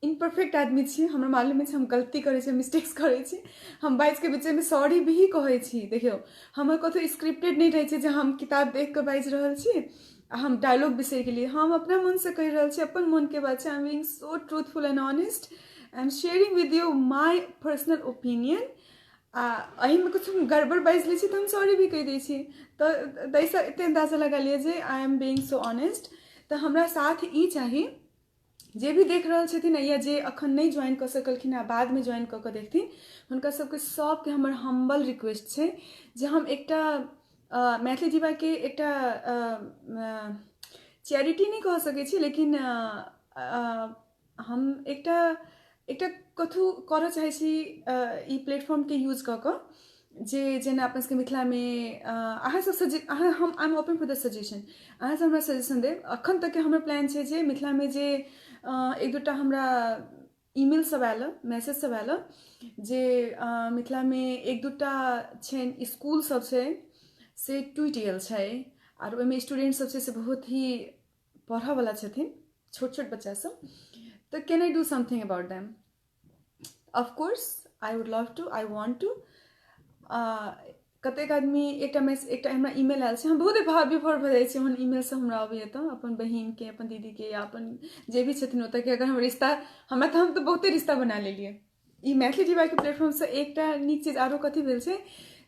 इम्परफेक्ट आदमी छी, हमरा मालूम अछि हम गलती करै छी, मिस्टेक्स करै छी, हम बाजिके बीचमे सॉरी भी कहै छी। देखियौ, हमर कतहु स्क्रिप्टेड नहि रहै छै जे हम किताब देख कऽ बाजि रहल छी आ हम डायलॉग बिसरि गेलियै। हम अपना मोनसँ कहि रहल छी, अपन मोनके बात छै। I am being so truthful and honest, I am sharing with you my personal opinion. आ एहिमे किछु हम गड़बड़ बाजि लै छी तऽ हम सॉरी भी कहि दै छी। तऽ ताहिसँ एतेक अन्दाजा लगा लिअ जे I am being so honest. तऽ हमरा साथ ई चाही, जे भी देख रहल छथिन या जे अखन नहि ज्वाइन कऽ सकलखिन आ बादमे ज्वाइन कऽ कऽ देखथिन, हुनका सबके सबके हमर हम्बल रिक्वेस्ट छै जे हम एकटा मैथिली जीवाके एकटा चैरिटी नहि कह सकै छी, लेकिन हम एकटा एकटा कथू करऽ चाहै छी ई प्लेटफॉर्मके यूज कऽ कऽ, जे जेना अपन सबके मिथिलामे अहाँ सब सजे अहाँ हम I am open for the suggestion. अहाँ सब हमरा सजेशन देब। अखन तकके हमर प्लान छै जे मिथिलामे जे एक दूटा हमरा ईमेल सब आयल, मैसेज सब आयल जे मिथिलामे एक दूटा छै स्कूल सब छै से टूटि गेल छै, आर ओहिमे स्टूडेंट सब छै से बहुत ही पढ़ऽवला छथिन, छोट छोट बच्चा सब, तऽ can I do something about them? Of course I would love to, I want to. कतेक आदमी एकटा मैसेज, एकटा हमरा ईमेल आयल छै, हम बहुत भाव विभोर भऽ जाइ छी ओहन ईमेल सब हमरा अबैए तऽ, अपन बहिनके, अपन दीदीके या अपन जे भी छथिन ओतऽके अगर हम रिश्ता, हमरा तऽ हम तऽ बहुते रिश्ता बना लेलियै ई मैथिली जीवाके प्लेटफॉर्मसँ। एकटा नीक चीज आरो कथी भेल छै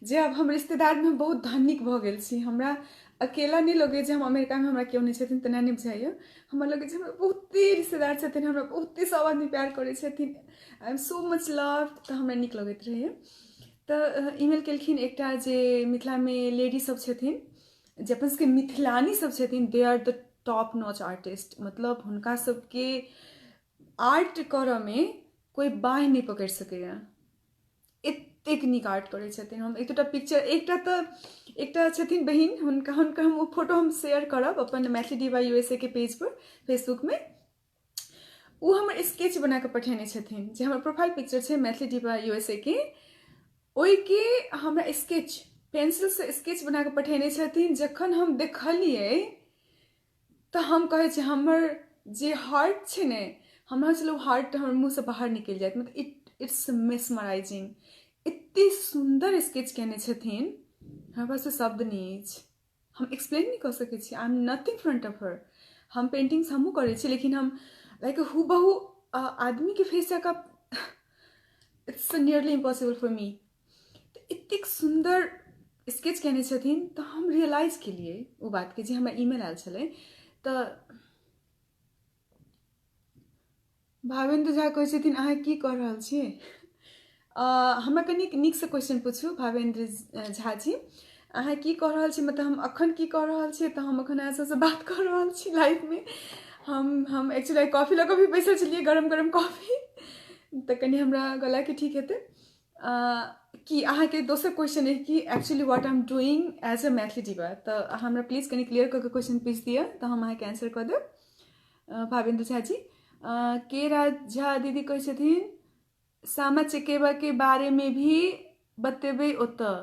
जे आब हम रिश्तेदारमे बहुत धनिक भऽ गेल छी। हमरा अकेला नहि लगैए जे हम अमेरिकामे हमरा केओ नहि छथिन, तेना नहि बुझाइए। हमरा लगै छै हमरा बहुते रिश्तेदार छथिन, हमरा बहुते सब आदमी प्यार करै छथिन, I am so much love. तऽ हमरा नीक लगैत रहैए। तऽ ईमेल केलखिन एकटा जे मिथिलामे लेडी सब छथिन, जे अपन सबके मिथिलानी सब छथिन, they are the top notch artist. मतलब हुनका सबके आर्ट करऽमे कोइ बाँहि नहि पकड़ि सकैए, एतेक नीक आर्ट करै छथिन। हम एक दूटा पिक्चर, एकटा तऽ एकटा छथिन बहिन, हुनका हुनकर हम ओ फोटो हम शेयर करब अपन मैथिली डीवा यूएसए के पेज पर फेसबुकमे। ओ हमर स्केच बना कऽ पठेने छथिन, जे हमर प्रोफाइल पिक्चर छै मैथिली डीवा यूएसए के, ओहिके हमरा स्केच पेंसिलसँ स्केच बना कऽ पठेने छथिन। जखन हम देखलियै तऽ हम कहै छी हमर जे हार्ट छै ने, हमरा छलै ओ हार्ट हमर मुँहसँ बाहर निकलि जायत। मतलब it's mesmerising, एते सुन्दर स्केच केने छथिन, हमरा पास शब्द नहि अछि, हम एक्सप्लेन नहि कऽ सकै छी। I am nothing front of her. हम पेंटिंग्स हमहूँ करै छी, लेकिन हम लाइक हूबहू आदमीके फेस जकाँ it's nearly impossible for me. तऽ एतेक सुन्दर स्केच केने छथिन तऽ हम रियलाइज केलियै ओ बातके जे हमरा ईमेल आयल छलै। तऽ भावेन्द्र झा कहै छथिन अहाँ की कऽ रहल छी? हमरा कनिक नीकसँ क्वेश्चन पूछू भावेन्द्र झा जी, अहाँ की कऽ रहल छी? मतलब हम अखन की कऽ रहल छी? तऽ हम अखन अहाँ सबसँ बात कऽ रहल छी लाइवमे। हम एक्चुअली कॉफी लऽ कऽ भी बैसल छलियै, गरम गरम कॉफी, तऽ कनि हमरा गलाके ठीक हेतै कि अहाँके दोसर क्वेश्चन अइ कि actually what I am doing as a Maithili diva. तऽ अहाँ हमरा प्लीज कनि क्लियर कऽ कऽ क्वेश्चन पूछि दिअ तऽ हम अहाँके आंसर कऽ देब। भावेन्द्र झा जी, के राज झा दीदी कहै छथिन सामा चकेबा के बारे में भी बतेबै ओतऽ,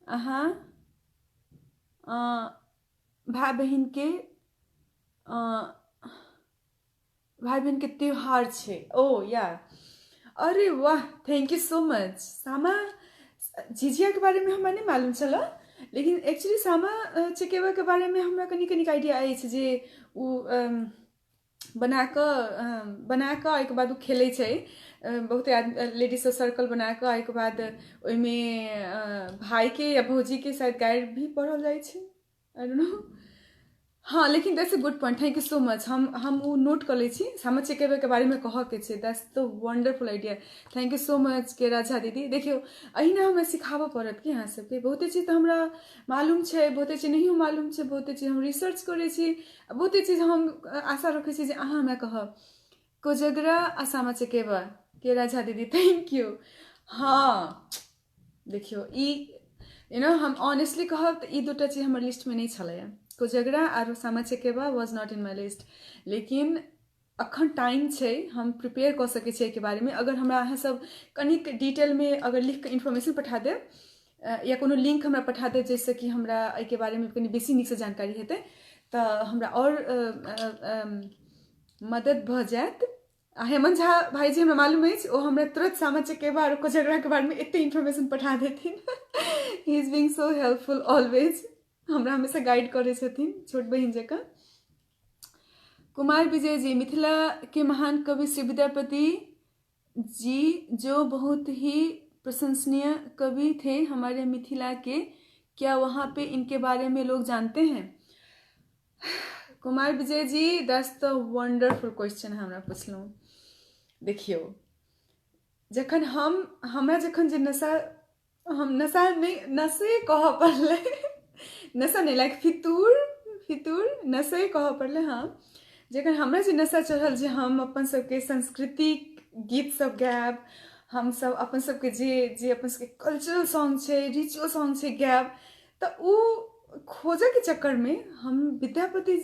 अहाँ भाय बहिनके भाय बहिनके त्योहार छै। ओ या, अरे वाह, thank you so much. Sama झिझियाके बारेमे हमरा नहि मालूम छलऽ, लेकिन एक्चुअली सामा चकेबाके बारेमे हमरा कनि कनिक आइडिया अछि जे ओ बना कऽ ओहिके बाद ओ खेलै छै बहुते आदमी, लेडीज सब सर्कल बना कऽ, ओहिके बाद ओहिमे भाइके या भौजीके शायद गारि भी पढ़ल जाइ छै, I don't know. हँ, लेकिन that's a good point, thank you so much. हम ओ नोट कऽ लै छी, सामा चकेबाके बारेमे कहऽके छै। That's the wonderful idea, thank you so much के राजा दीदी। देखियौ, अहिना हमरा सिखाबऽ पड़त कि अहाँ सबके। बहुते चीज तऽ हमरा मालूम छै, बहुते चीज नहियो मालूम छै, बहुते चीज हम रिसर्च करै छी, बहुते चीज हम आशा रखै छी जे अहाँ हमरा कहब। कोजगरा आ सामा चकेबा के राजा दीदी, thank you. हँ, देखियौ, ई you know हम ऑनेस्टली कहब तऽ ई दूटा चीज हमर लिस्टमे नहि छलैए। कोजगरा आर Sama Chakeva was not in my list, लेकिन अखन टाइम छै, हम प्रिपेयर कऽ सकै छी एहिके बारेमे। अगर हमरा अहाँ सब कनिक डिटेलमे अगर लिख कऽ इन्फॉर्मेशन पठा देब या कोनो लिंक हमरा पठा देब जाहिसँ कि हमरा एहिके बारेमे कनि बेसी नीकसँ जानकारी हेतै, तऽ हमरा आओर मदद भऽ जायत। आ हेमंत झा भाईजी हमरा मालूम अछि, ओ हमरा तुरंत सामा चकेबा आओर कोजगराके बारेमे एते इन्फॉर्मेशन पठा देथिन। He is being so helpful always, हमरा हमेशा गाइड करै छथिन छोट बहिन जकाँ। कुमार विजय जी, मिथिला के महान कवि श्री विद्यापति जी जो बहुत ही प्रशंसनीय कवि थे हमारे मिथिला के, क्या वहाँ पे इनके बारे में लोग जानते हैं? Kumar Vijay ji, that's the wonderful question हमरा पुछलहुँ। देखियौ, जखन हम हमरा जखन जे नशा, हम नशा नहि, नशे कहऽ पड़लै, नशा नहि, लाइक फितूर, फितूर नशे कहऽ पड़लै। हँ, जखन हमरा जे नशा चढ़ल जे हम अपन सबके सांस्कृतिक गीत सब गायब, हमसब अपन सबके जे जे अपन सबके कल्चरल सॉन्ग छै, रिचुअल सॉन्ग छै गायब, तऽ ओ खोजऽके चक्करमे हम विद्यापति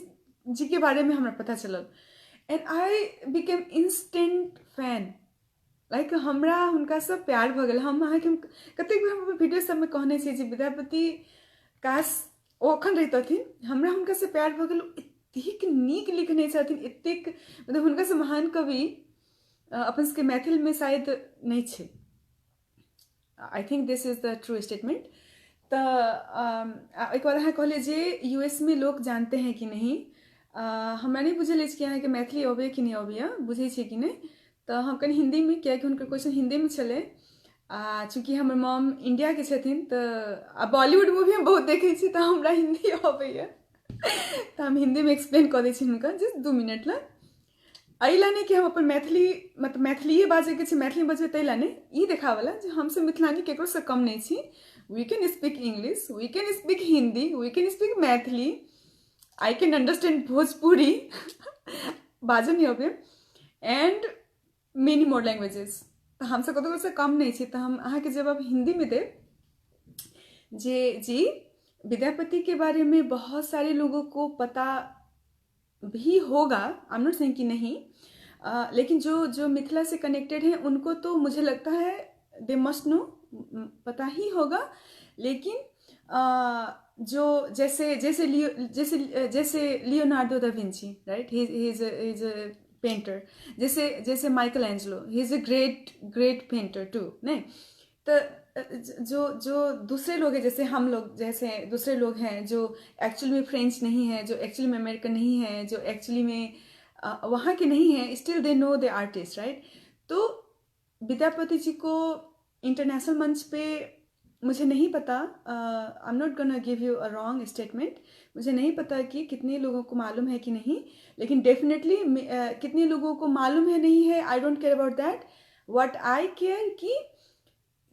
जीके बारेमे हमरा पता चलल and I became instant fan. Like हमरा हुनकासँ प्यार भऽ गेल। हम अहाँके कतेक बेर हम अपन वीडियो सबमे कहने छी जे विद्यापति काश ओ अखन रहितथिन, हमरा हुनकासँ प्यार भऽ गेल। एतेक नीक लिखने छथिन, एतेक, मतलब हुनकासँ महान कवि अपन सबके मैथिलमे शायद नहि छै। I think this is the true statement. तऽ ओहिके बाद अहाँ कहलियै जे यू एस में लोग जानते हैं कि नहीं। हमरा नहि बुझल अछि कि अहाँके मैथिली अबैए कि नहि अबैए, बुझै छियै कि नहि। तऽ हम कनि हिन्दीमे, कियाकि हुनकर क्वेश्चन हिन्दीमे छलै आ चूँकि हमर मॉम इंडियाके छथिन तऽ आ बॉलीवुड मूवी हम बहुत देखै छी, तऽ हमरा हिन्दी अबैए, तऽ हम हिन्दीमे एक्सप्लेन कऽ दै छी हुनका जस्ट 2 मिनट लए। एहि लए नहि कि हम अपन मैथिली, मतलब मैथिलीए बाजैके छै, मैथिली बजबै ताहि लए नहि, ई देखाबऽ लए जे हमसभ मिथिलानी ककरोसँ कम नहि छी। We can speak English, we can speak Hindi, we can speak Maithili, I can understand Bhojpuri, बाजऽ नहि अबै, एंड मेनी मोर लैंग्वेजेस। तऽ हमसभ ककरोसँ कम नहि छी। तऽ हम अहाँके जवाब हिन्दीमे देब जे जी, विद्यापति के बारे में बहुत सारे लोगों को पता भी होगा, I am not saying कि नहीं, लेकिन जो जो मिथिला से कनेक्टेड हैं उनको तो मुझे लगता है they must know, पता ही होगा। लेकिन जो जैसे जैसे लियो जैसे जैसे Leonardo da Vinci, right, he is a painter, जैसे जैसे Michael Angelo, he is a great great painter too, नहीं? तो जो जो दूसरे लोग हैं, जैसे हम लोग जैसे दूसरे लोग हैं जो एक्चुअली में फ्रेंच नहीं है, जो एक्चुअली में अमेरिकन नहीं है, जो एक्चुअली में वहाँ के नहीं है, still they know the artist, right? तो विद्यापति जी को इंटरनेशनल मंच पे मुझे नहीं पता, I am not gonna give you a wrong statement, मुझे नहीं पता कि कितने लोगों को मालूम है कि नहीं, लेकिन डेफिनेटली कितने लोगों को मालूम है नहीं है, I don't care about that। What I care कि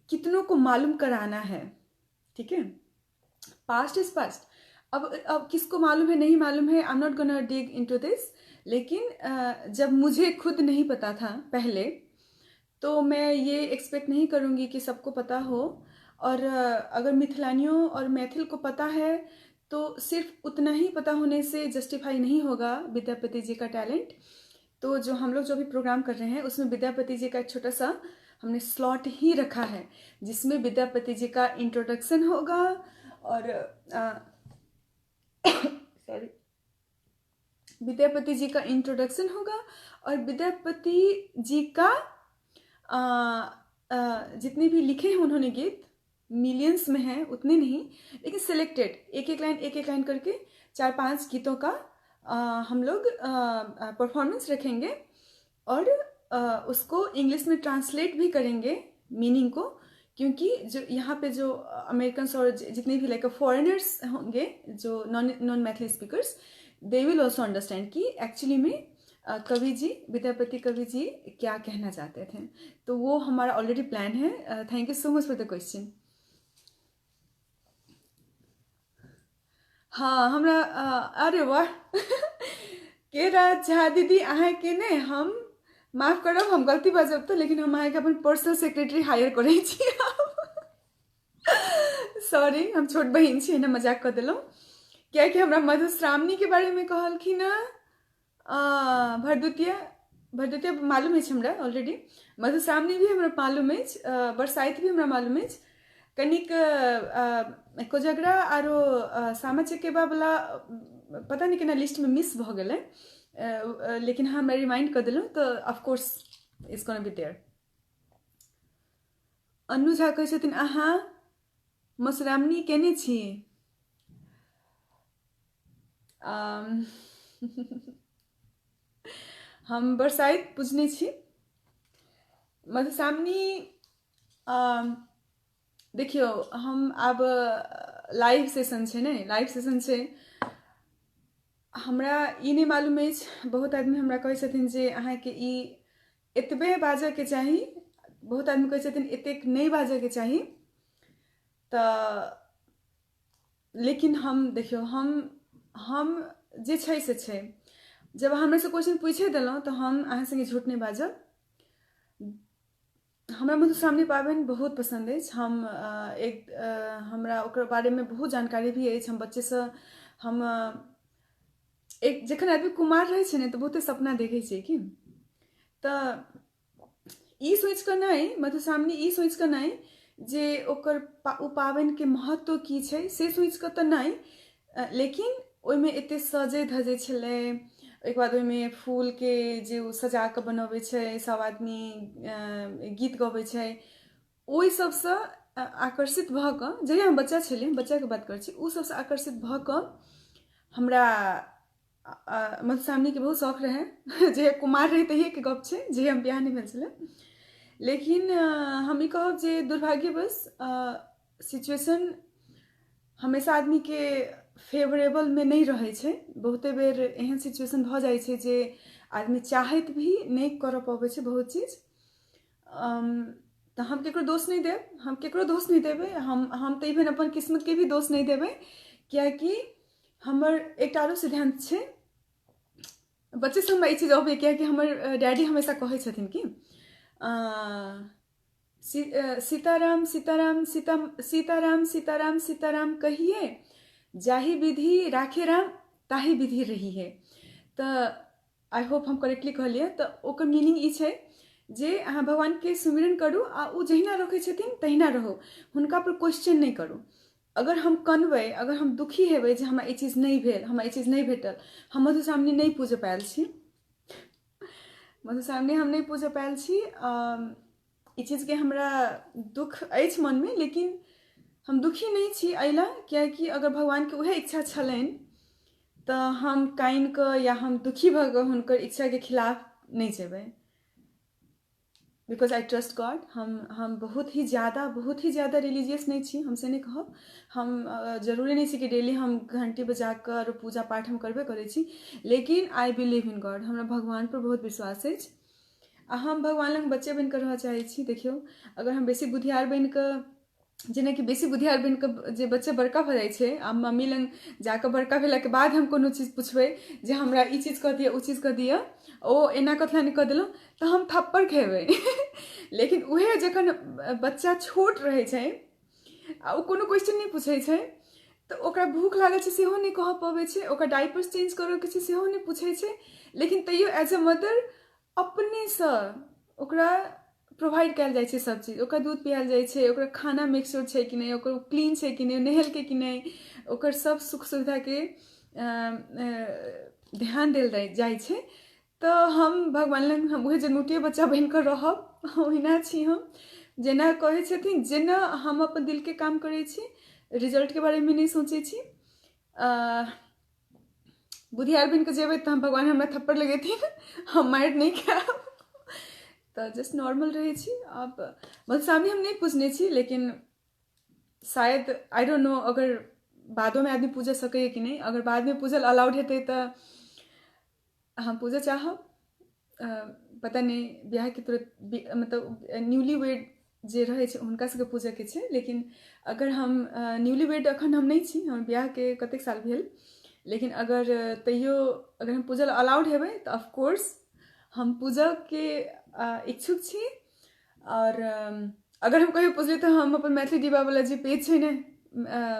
कितनों को मालूम कराना है। ठीक है, past is past। अब किसको मालूम है, नहीं मालूम है, I am not gonna dig into this। लेकिन जब मुझे खुद नहीं पता था पहले, तो मैं ये एक्सपेक्ट नहीं करूँगी कि सबको पता हो। और अगर मिथिलानियों और मैथिल को पता है तो सिर्फ उतना ही पता होने से जस्टिफाई नहीं होगा विद्यापति जी का टैलेंट। तो जो हम लोग जो भी प्रोग्राम कर रहे हैं, उसमें विद्यापति जी का एक छोटा सा हमने स्लॉट ही रखा है, जिसमें विद्यापति जी का इंट्रोडक्शन होगा और, सॉरी, विद्यापति जी का इंट्रोडक्शन होगा और विद्यापति जी का आ, जितने भी लिखे हैं उन्होंने गीत, मिलियंस में हैं, उतने नहीं, लेकिन सिलेक्टेड एक एक लाइन, एक एक लाइन करके चार पांच गीतों का हम लोग परफॉर्मेंस रखेंगे और उसको इंग्लिश में ट्रांसलेट भी करेंगे मीनिंग को, क्योंकि जो यहाँ पे जो अमेरिकन और जितने भी लाइक फॉरेनर्स होंगे, जो non non Maithili speakers, they will also understand कि एक्चुअली में कवि जी, विद्यापति कवि जी क्या कहना चाहते थे। तो वो हमारा ऑलरेडी प्लान है। Thank you so much for the question। हाँ, हमरा अरे वाह, के राज झा दीदी, अहाँके ने हम माफ करब, हम गलती बाजब तऽ, लेकिन हम अहाँके अपन पर्सनल सेक्रेटरी हायर करै छी। सॉरी, हम छोट बहिन छी, एना मजाक कऽ देलहुँ, कियाकि हमरा मधुश्रावणीके बारेमे कहलखिन हँ। भरदुतिया, भरदुतिया मालूम अछि हमरा ऑलरेडी, मधुश्रावणी भी हमरा मालूम अछि, बरसाइत भी हमरा मालूम अछि। कनिक कोजगरा आरो सामा चकेबा वाला पता नहि केना लिस्टमे मिस भऽ गेलै। लेकिन हमरा रिमाइंड कऽ देलहुँ तऽ of course it's gonna be there. Annu Jha कहै छथिन अहाँ मधुश्रावणी केने छी? हम बरसाइत पूजने छी। मधुश्रावणी देखियौ, हम आब लाइव सेशन छै ने, लाइव सेशन छै, हमरा ई नहि मालूम अछि। बहुत आदमी हमरा कहै छथिन जे अहाँके ई एतबे बाजऽके चाही, बहुत आदमी कहै छथिन एतेक नहि बाजऽके चाही। तऽ लेकिन हम देखियौ, हम जे छै से छै। जब अहाँ हमरासँ क्वेश्चन पूछे देलहुँ तऽ हम अहाँ सङ्गे झूठ नहि बाजब। हमरा मधुश्रावणी पाबनि बहुत पसन्द अछि। हम एक हमरा ओकर बारेमे बहुत जानकारी भी अछि। हम बच्चेसँ, हम एक जखन आदमी कुमार रहै छै ने तऽ बहुते सपना देखै छै कि, तऽ ई सोचि कऽ नहि, मधुश्रावणी ई सोचि कऽ नहि जे ओकर ओ पाबनिके महत्व की छै से सोचि कऽ तऽ नहि, लेकिन ओहिमे एते सजै धजै छलै, ओहिके बाद ओहिमे फूलके जे ओ सजा कऽ बनबै छै, सब आदमी गीत गबै छै, ओहि सबसँ आकर्षित भऽ कऽ, जहिया हम बच्चा छलियै, बच्चाके बात करै छी, ओ सबसँ आकर्षित भऽ कऽ हमरा मधुश्रावणीके बहुत शौक रहै। जे कुमार रही तहिएके गप छै, जे हम बियाह नहि भेल छलै। लेकिन हम ई कहब जे दुर्भाग्यवश सिचुएशन हमेशा आदमीके फेवरेबलमे नहि रहै छै। बहुते बेर एहन सिचुएशन भऽ जाइ छै जे आदमी चाहैत भी नहि करऽ पबै छै बहुत चीज। तऽ हम केकरो दोष नहि देब, हम केकरो दोष नहि देबै। हम तऽ इवन अपन किस्मतके भी दोष नहि देबै, कियाकि हमर एकटा आरो सिद्धान्त छै। बच्चेसँ हमरा ई चीज अबैए, कियाकि हमर डैडी हमेशा कहै छथिन कि सीताराम सीताराम सीता सीताराम सीताराम सीताराम कहिए, जाहि विधि राखे राम ताहि विधि रही है। तऽ I hope हम करेक्टली कहलियै। तऽ ओकर मीनिंग ई छै जे अहाँ भगवानके सुमिरन करू आ ओ जहिना रखै छथिन तहिना रहू, हुनका पर क्वेश्चन नहि करू। अगर हम कनबै, अगर हम दुखी हेबै जे हमरा ई चीज नहि भेल, हमरा ई चीज नहि भेटल, हम मधुश्रावणी नहि पूजऽ पायल छी, मधुश्रावणी हम नहि पूजऽ पायल छी, ई चीजके हमरा दुख अछि मनमे, लेकिन हम दुखी नहि छी एहि लए कियाकि अगर भगवानके उएह इच्छा छलनि तऽ हम कानि कऽ या हम दुखी भऽ कऽ हुनकर इच्छाके खिलाफ नहि जेबै, because I trust God. हम बहुत ही ज़्यादा रिलीजियस नहि छी, हम से नहि कहब। हम जरूरी नहि छै कि डेली हम घंटी बजा कऽ आओर पूजा पाठ हम करबे करै छी, लेकिन I believe in God. हमरा भगवानपर बहुत विश्वास अछि आ हम भगवान लग बच्चे बनि कऽ रहऽ चाहै छी। देखियौ, अगर हम बेसी बुधियार बनि कऽ, जेनाकि बेसी बुधियार बनि कऽ जे बच्चा बड़का भऽ जाइ छै आ मम्मी लग जाकऽ बड़का भेलाके बाद हम कोनो चीज पुछबै जे हमरा ई चीज कऽ दिअ, ओ चीज कऽ दिअ, ओ एना कथी नहि कऽ देलहुँ, तऽ हम थप्पड़ खेबै। लेकिन उएह जखन बच्चा छोट रहै छै आ ओ कोनो क्वेश्चन नहि पूछै छै, तऽ ओकरा भूख लागल छै सेहो नहि कहऽ पबै छै, ओकरा डाइपर्स चेंज करऽके छै सेहो नहि पूछै छै, लेकिन तैयो एज अ मदर अपनेसँ ओकरा प्रोवाइड कयल जाइ छै सब चीज। ओकरा दूध पियायल जाइ छै, ओकरा खाना मेक श्योर छै कि नहि, ओकर क्लीन छै कि नहि, नहेलकै कि नहि, ओकर सब सुख सुविधाके ध्यान देल जाइ छै। तऽ हम भगवान लग हम उएह जन्मौटिए बच्चा बनि कऽ रहब, ओहिना छी हम। जेना कहै छथिन, जेना हम अपन दिलके काम करै छी, रिजल्टके बारेमे नहि सोचै छी। बुधियार बनि कऽ जेबै तऽ हम भगवान हमरा थप्पड़ लगेथिन, हम मारि नहि खायब। तऽ जस्ट नॉर्मल रहै छी। आब मधुश्रावणी हम नहि पूजने छी, लेकिन शायद I don't know अगर बादोमे आदमी पूजऽ सकैए कि नहि। अगर बादमे पूजल अलाउड हेतै तऽ हम पूजऽ चाहब। पता नहि, बियाहके तुरंत, मतलब न्यूली वेड जे रहै छै हुनका सबके पूजऽके छै, लेकिन अगर हम न्यूली वेड अखन हम नहि छी, हमर बियाहके कतेक साल भेल, लेकिन अगर तैयो अगर हम पूजल अलाउड हेबै तऽ ऑफकोर्स हम पूजऽके इच्छुक छी। आओर अगर हम कहियो पुजली तऽ हम अपन मैथिली डिब्बावला जे पेज छै ने,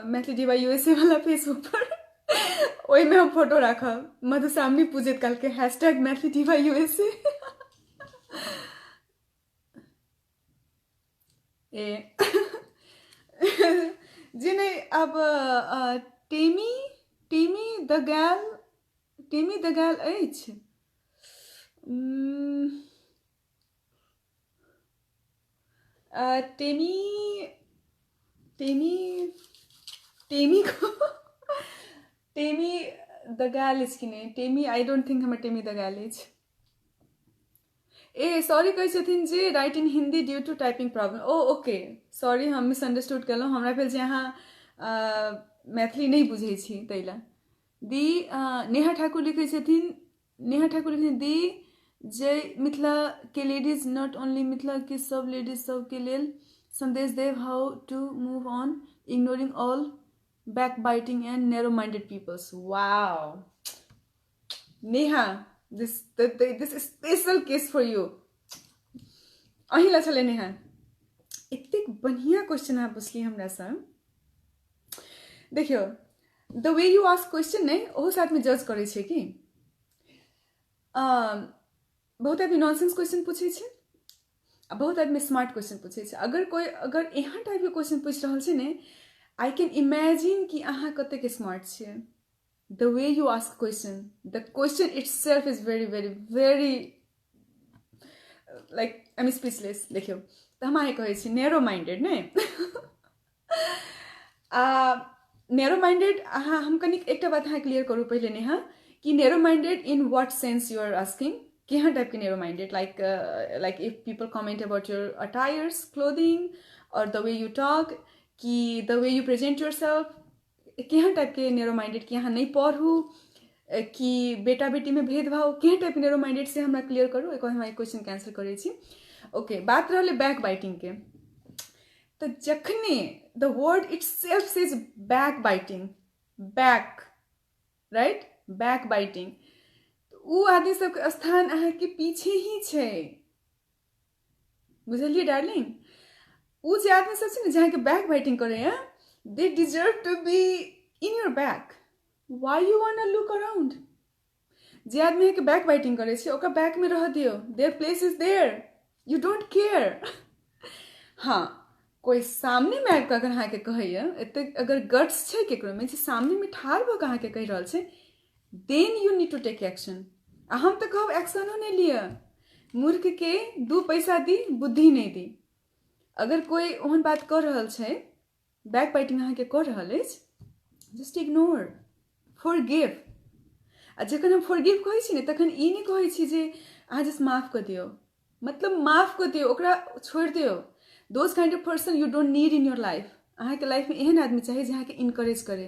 मैथिली डिब्बा यूएसए वाला फेसबुक पर, ओहिमे हम फोटो राखब मधुश्रावणी पूजैत कालके, हैशटैग मैथिली डिब्बा यूएसए। ए जे नहि, आब टेमी टेमी द गैल, टेमी दगायल अछि। टेमी टेमी टेमी को टेमी दगायल अछि कि नहि? टेमी, I don't think हमर टेमी दगायल अछि। ए सॉरी, कहै छथिन जे write in Hindi due to typing problem. Oh okay, sorry, हम मिसअंडरस्टूड केलहुँ। हमरा भेल जे अहाँ मैथिली नहि बुझै छी ताहि लए। दी नेहा ठाकुर लिखै छथिन, नेहा ठाकुर लिखै छथिन, दी जय मिथिला के लेडीज, not only Mithila के सब लेडीज सबके लेल संदेश देव, how to move on ignoring all back biting and narrow minded peoples. Wow Neha, this this special case for you, अहीं ला छलै नेहा। एतेक बढ़िआँ क्वेश्चन अहाँ पुछलियै हमरासँ। देखियौ, the way you ask question ने, ओहो साथमे जज करै छै कि बहुत आदमी नॉनसेंस क्वेश्चन पूछै छै आ बहुत आदमी स्मार्ट क्वेश्चन पूछै छै। अगर कोइ अगर एहन टाइपके क्वेश्चन पूछि रहल छै ने, I can imagine कि अहाँ कतेक स्मार्ट छियै। The way you ask question, the question itself is very very very like I am speechless. देखियौ तऽ हम अहाँके कहै छी नेरो माइंडेड नहि, आ नेरो माइंडेड अहाँ, हम कनिक एकटा बात अहाँ क्लियर करू पहिले नेहा, कि narrow minded in what sense you are asking? केहन टाइपके narrow minded? Like like if people comment about your attires, clothing, और the way you talk, कि the way you present yourself? केहन टाइपके नेरो माइंडेड? कि अहाँ नहि पढ़ू, कि बेटा बेटीमे भेदभाव? केहन टाइपके नेरो माइंडेड से हमरा क्लियर करू। एक हम क्वेश्चन कैंसिल करै छी। ओके, बात रहलै बैक बाइटिंगके, तऽ जखने the word itself says back biting, back, right, back biting, ओ आदमी सबके स्थान अहाँके पीछे ही छै, बुझलियै डार्लिंग? ओ जे आदमी सब छै ने जे अहाँके बैक बाइटिंग करैया, they deserve to be in your back. Why you want look around? जे आदमी अहाँके बैक बाइटिंग करै छै, ओकरा बैकमे रह दियौ। Their place is there, you don't care. हाँ, कोइ सामनेमे आबि कऽ अगर अहाँके कहैया, एतेक अगर गट्स छै केकरोमे जे सामनेमे ठाढ़ भऽ कऽ अहाँके कहि रहल छै, then you need to take action. आ हम तऽ कहब एक्शनो नहि लिअ। मूर्खके दू पैसा दी, बुद्धि नहि दी। अगर कोइ ओहन बात कऽ रहल छै, बैक बाइटिंग अहाँके कऽ रहल अछि, जस्ट इग्नोर, फॉरगिव। आ जखन हम फॉरगिव कहै छी ने, तखन ई नहि कहै छी जे अहाँ जस्ट माफ कऽ दियौ। मतलब माफ कऽ दियौ, ओकरा छोड़ि दियौ। Those kind of person you don't need in your life. अहाँके लाइफमे एहन आदमी चाही जे अहाँके इनकरेज करे,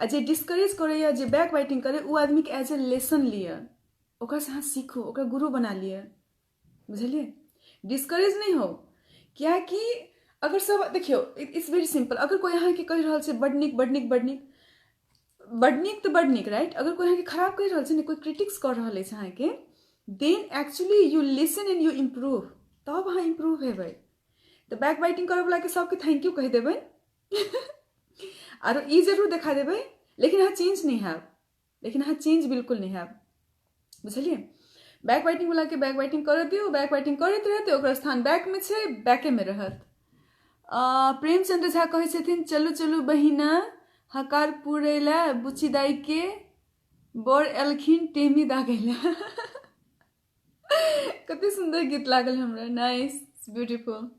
आ जे डिस्करेज करैए, जे बैक बाइटिंग करे, ओ आदमीके एज ए लेसन लिअ, ओकरासँ अहाँ सीखू, ओकरा गुरु बना लिअ, बुझलियै? डिस्करेज नहि हो, कियाकि अगर सब, देखियौ, it's very simple. अगर कोइ अहाँके कहि रहल छै बड नीक, बड नीक, बड नीक, बड नीक, तऽ बड नीक, राइट? अगर कोइ अहाँके खराब कहि रहल छै ने, कोइ क्रिटिक्स कऽ रहल अछि अहाँके, then actually you listen and you improve, तब अहाँ इम्प्रूव हेबै। तऽ बैक बाइटिंग करऽवलाके सबके thank you कहि देबै, आरो ई जरूर देखा देबै, लेकिन अहाँ चेंज नहि हैब, लेकिन अहाँ चेंज बिल्कुल नहि हैब, बुझलियै? बैक बाइटिंग वलाके बैक बाइटिंग करऽ दियौ, बैक बाइटिंग करैत रहतै। ओकर स्थान बैकमे छै, बैकेमे रहत। प्रेमचंद्र झा कहै छथिन, चलू चलू बहिना हकार पुरै लए, बुच्ची दाइके बर एलखिन टेमी दागै लए। कते सुन्दर गीत लागल हमरा, नाइस, ब्यूटीफुल।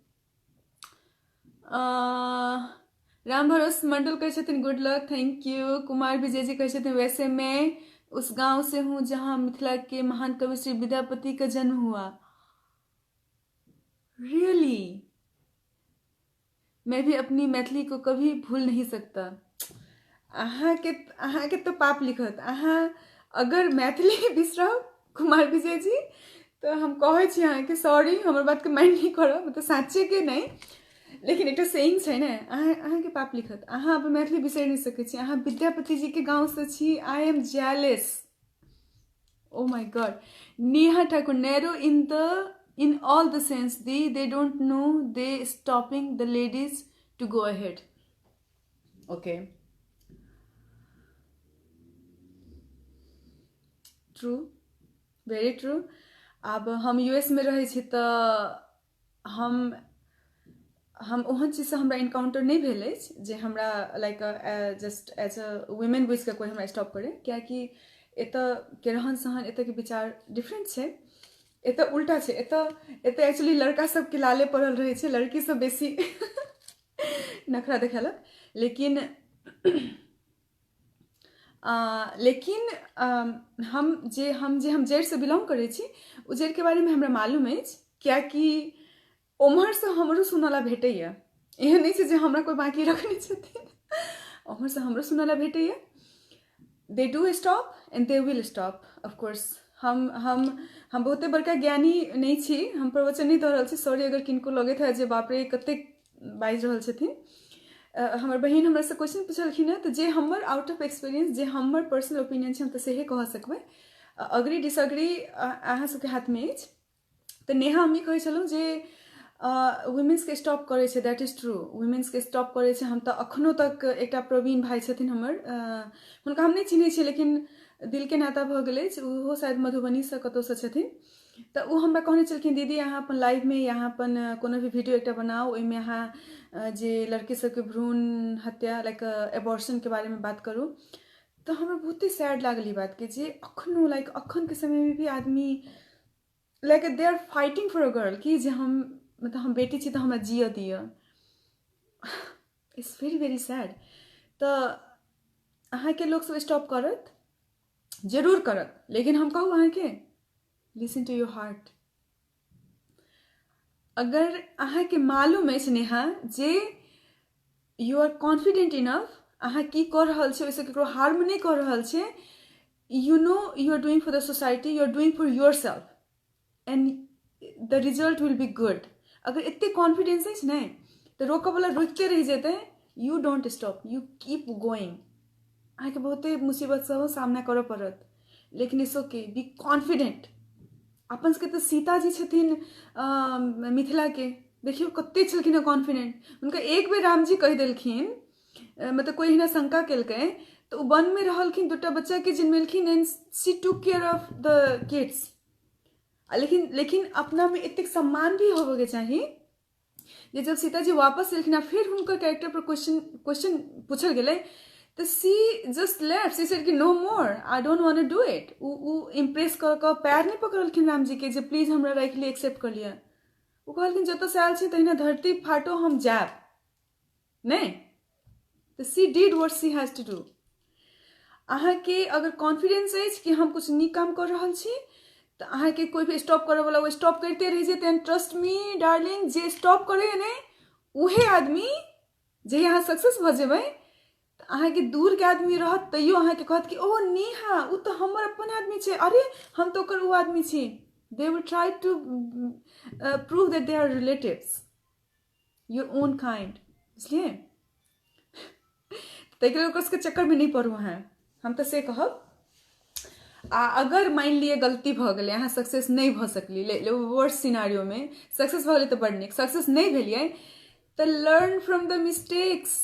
राम भरोस मंडल कहै छथिन, good luck, thank you. Kumar Vijay ji कहै छथिन, वैसे मैं उस गांव से हूँ जहाँ मिथिला के महान कवि श्री विद्यापति का जन्म हुआ। रियली? मैं भी अपनी मैथिली को कभी भूल नहीं सकता। अहाँके तऽ पाप लिखत अहाँ अगर मैथिली बिसरब, कुमार विजय जी। तऽ हम कहै छी अहाँके, सॉरी, हमर बातके माइंड नहि करब, मतलब साँचेके नहि, लेकिन एकटा सेइंग छै ने, अहाँके पाप लिखत। अहाँ अपन मैथिली बिसरि नहि सकै छी। अहाँ विद्यापति जीके गाँवसँ छी। I am jealous, oh my God. Neha Thakur, narrow in all the sense they don't know they stopping the ladies to go ahead. Okay, true, very true. आब हम यूएसमे रहै छी तऽ हम ओहन चीजसँ हमरा इनकाउंटर नहि भेल अछि जे हमरा like just as a women बुझि कऽ कोइ हमरा स्टॉप करै, कियाकि एतऽ के रहन सहन, एतऽके विचार डिफरेंट छै। एतऽ उल्टा छै, एतऽ एतऽ एक्चुअली लड़का सबके लाले पड़ल रहै छै, लड़की सब बेसी नखरा देखेलक। लेकिन लेकिन हम जे जड़िसँ बिलोंग करै छी, ओ जड़िके बारेमे हमरा मालूम अछि, कियाकि ओम्हरसँ हमरो सुनऽ ला भेटैए। एहन नहि छै जे हमरा कोइ बाँकी रखने छथिन, ओम्हरसँ हमरो सुनऽ ला भेटैए। They do stop and they will stop, of course. हम बहुते बड़का ज्ञानी नहि छी, हम प्रवचन नहि दऽ रहल छी। सॉरी अगर किनको लगैत है जे बाप रे, कतेक बाजि रहल छथिन। हमर बहिन हमरासँ क्वेश्चन पुछलखिन हेँ, तऽ जे हमर आउट ऑफ एक्सपीरियंस, जे हमर पर्सनल ओपिनियन छै, हम तऽ सएह कह सकबै। अग्री डिसअग्री अहाँ सबके हाथमे अछि। तऽ नेहा, हम ई कहै छलहुँ जे वुमेन्सके स्टॉप करै छै, that is true. वुमेन्सके स्टॉप करै छै। हम तऽ अखनो तक, एकटा प्रवीण भाई छथिन हमर, हुनका हम नहि चिन्है छियै, लेकिन दिलके नाता भऽ गेल अछि। ओहो शायद मधुबनीसँ कतहुसँ छथिन। तऽ ओ हमरा कहने छलखिन, दीदी, अहाँ अपन लाइवमे या अहाँ अपन कोनो भी वीडियो एकटा बनाउ, ओहिमे अहाँ जे लड़की सबके भ्रूण हत्या, लाइक एबॉर्शनके बारेमे बात करू। तऽ हमरा बहुते सैड लागल ई बातके जे अखनो, लाइक अखनके समयमे भी आदमी, like they are fighting for a girl कि जे हम, मतलब हम बेटी छी तऽ हमरा जियऽ दिअ। It's very very sad. तऽ अहाँके लोकसब स्टॉप करत, जरूर करत, लेकिन हम कहू अहाँके, listen to your heart. अगर अहाँके मालूम अछि नेहा जे you are confident enough, अहाँ की कऽ रहल छी ओहिसँ ककरो हार्म नहि कऽ रहल छी, you know you are doing for the society, you are doing for yourself and the result will be good, अगर एतेक कॉन्फिडेंस अछि ने, तऽ रोकऽवला रोकिते रहि जेतै। You don't stop, you keep going. अहाँके बहुते मुसीबत सब सामना करऽ पड़त, लेकिन it's okay, be confident. अपन सबके तऽ सीताजी छथिन मिथिलाके, देखियौ कते छलखिन हेँ कॉन्फिडेंट। हुनका एक बेर रामजी कहि देलखिन, मतलब कोइ एहिना शंका केलकै, तऽ ओ वनमे रहलखिन, दूटा बच्चाके जन्मेलखिन and she took care of the kids. लेकिन लेकिन अपनामे एतेक सम्मान भी होबऽके चाही जे जब सीताजी वापस एलखिन आ फेर हुनकर कैरेक्टर पर क्वेश्चन क्वेश्चन पूछल गेलै, तऽ she just left. She said कि no more, I don't want to do it. ओ इम्प्रेस कऽ कऽ पैर नहि पकड़लखिन रामजीके जे प्लीज हमरा राखि लिअ, एक्सेप्ट कऽ लिअ। ओ कहलखिन, जतऽसँ आयल छी तहिना धरती फाटो, हम जायब नहि। तऽ she did what she has to do. अहाँके अगर कॉन्फिडेंस अछि कि हम किछु नीक काम कऽ रहल छी, तऽ अहाँके कोइ भी स्टॉप करऽवला, ओ स्टॉप करिते रहि जेतै। एंड ट्रस्ट मी डार्लिंग, जे स्टॉप करैए ने, उहे आदमी जहिया अहाँ सक्सेस भऽ जेबै, तऽ अहाँके दूरके आदमी रहत तैयो अहाँके कहत कि ओ नेहा, ओ तऽ हमर अपन आदमी छै, अरे हम तऽ ओकर ओ आदमी छी। They will try to prove that they are relatives, your own kind. बुझलियै? ताहिके लेल ओकर सबके चक्करमे नहि पड़ू अहाँ, हम तऽ से कहब। आ अगर मानि लिअ गलती भऽ गेलै, अहाँ सक्सेस नहि भऽ सकलियै, वर्स्ट सिनारियोमे सक्सेस भऽ गेलै तऽ बड्ड नीक, सक्सेस नहि भेलियै तऽ learn from the mistakes.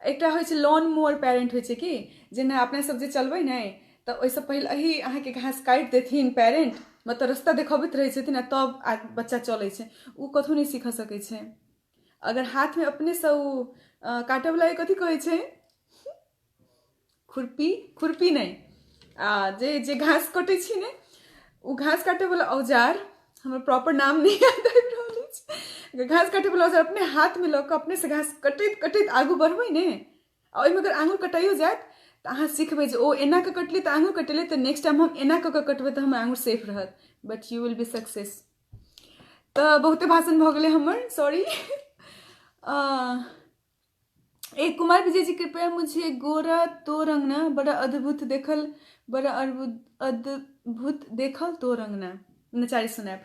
एकटा होइ छै लॉन मोअर पेरेंट होइ छै कि जेना अपने सब जे चलबै ने, तऽ ओहिसँ पहिले अही अहाँके घास काटि देथिन पेरेंट, मतलब रस्ता देखबैत रहै छथिन आ तब बच्चा चलै छै। ओ कतहु नहि सीख सकै छै। अगर हाथमे अपनेसँ ओ काटऽवला, कथी कहै छै, खुरपी, खुरपी नहि, आ जे जे घास कटै छी ने, ओ घास काटैवला औजार, हमर प्रॉपर नाम नहि याद आबि रहल अछि, घास काटैवला औजार अपने हाथमे लऽ कऽ अपनेसँ घास कटैत कटैत आगू बढ़बै ने, आ ओहिमे अगर आङुर कटाइयो जायत, तऽ अहाँ सिखबै जे ओ एना कऽ कटलै तऽ आङुर कटेलै, तऽ नेक्स्ट टाइम हम एना कऽ कऽ कटबै तऽ हमर आङुर सेफ रहत। But you will be success. तऽ बहुते भाषण भऽ गेलै हमर, सॉरी। ए कुमार विजय जी, कृपया मुझे गोरा तो रंगना, बड़ा अद्भुत देखल, बड़ा अद्भुत देखल तो रंगना नचारी सुनायब।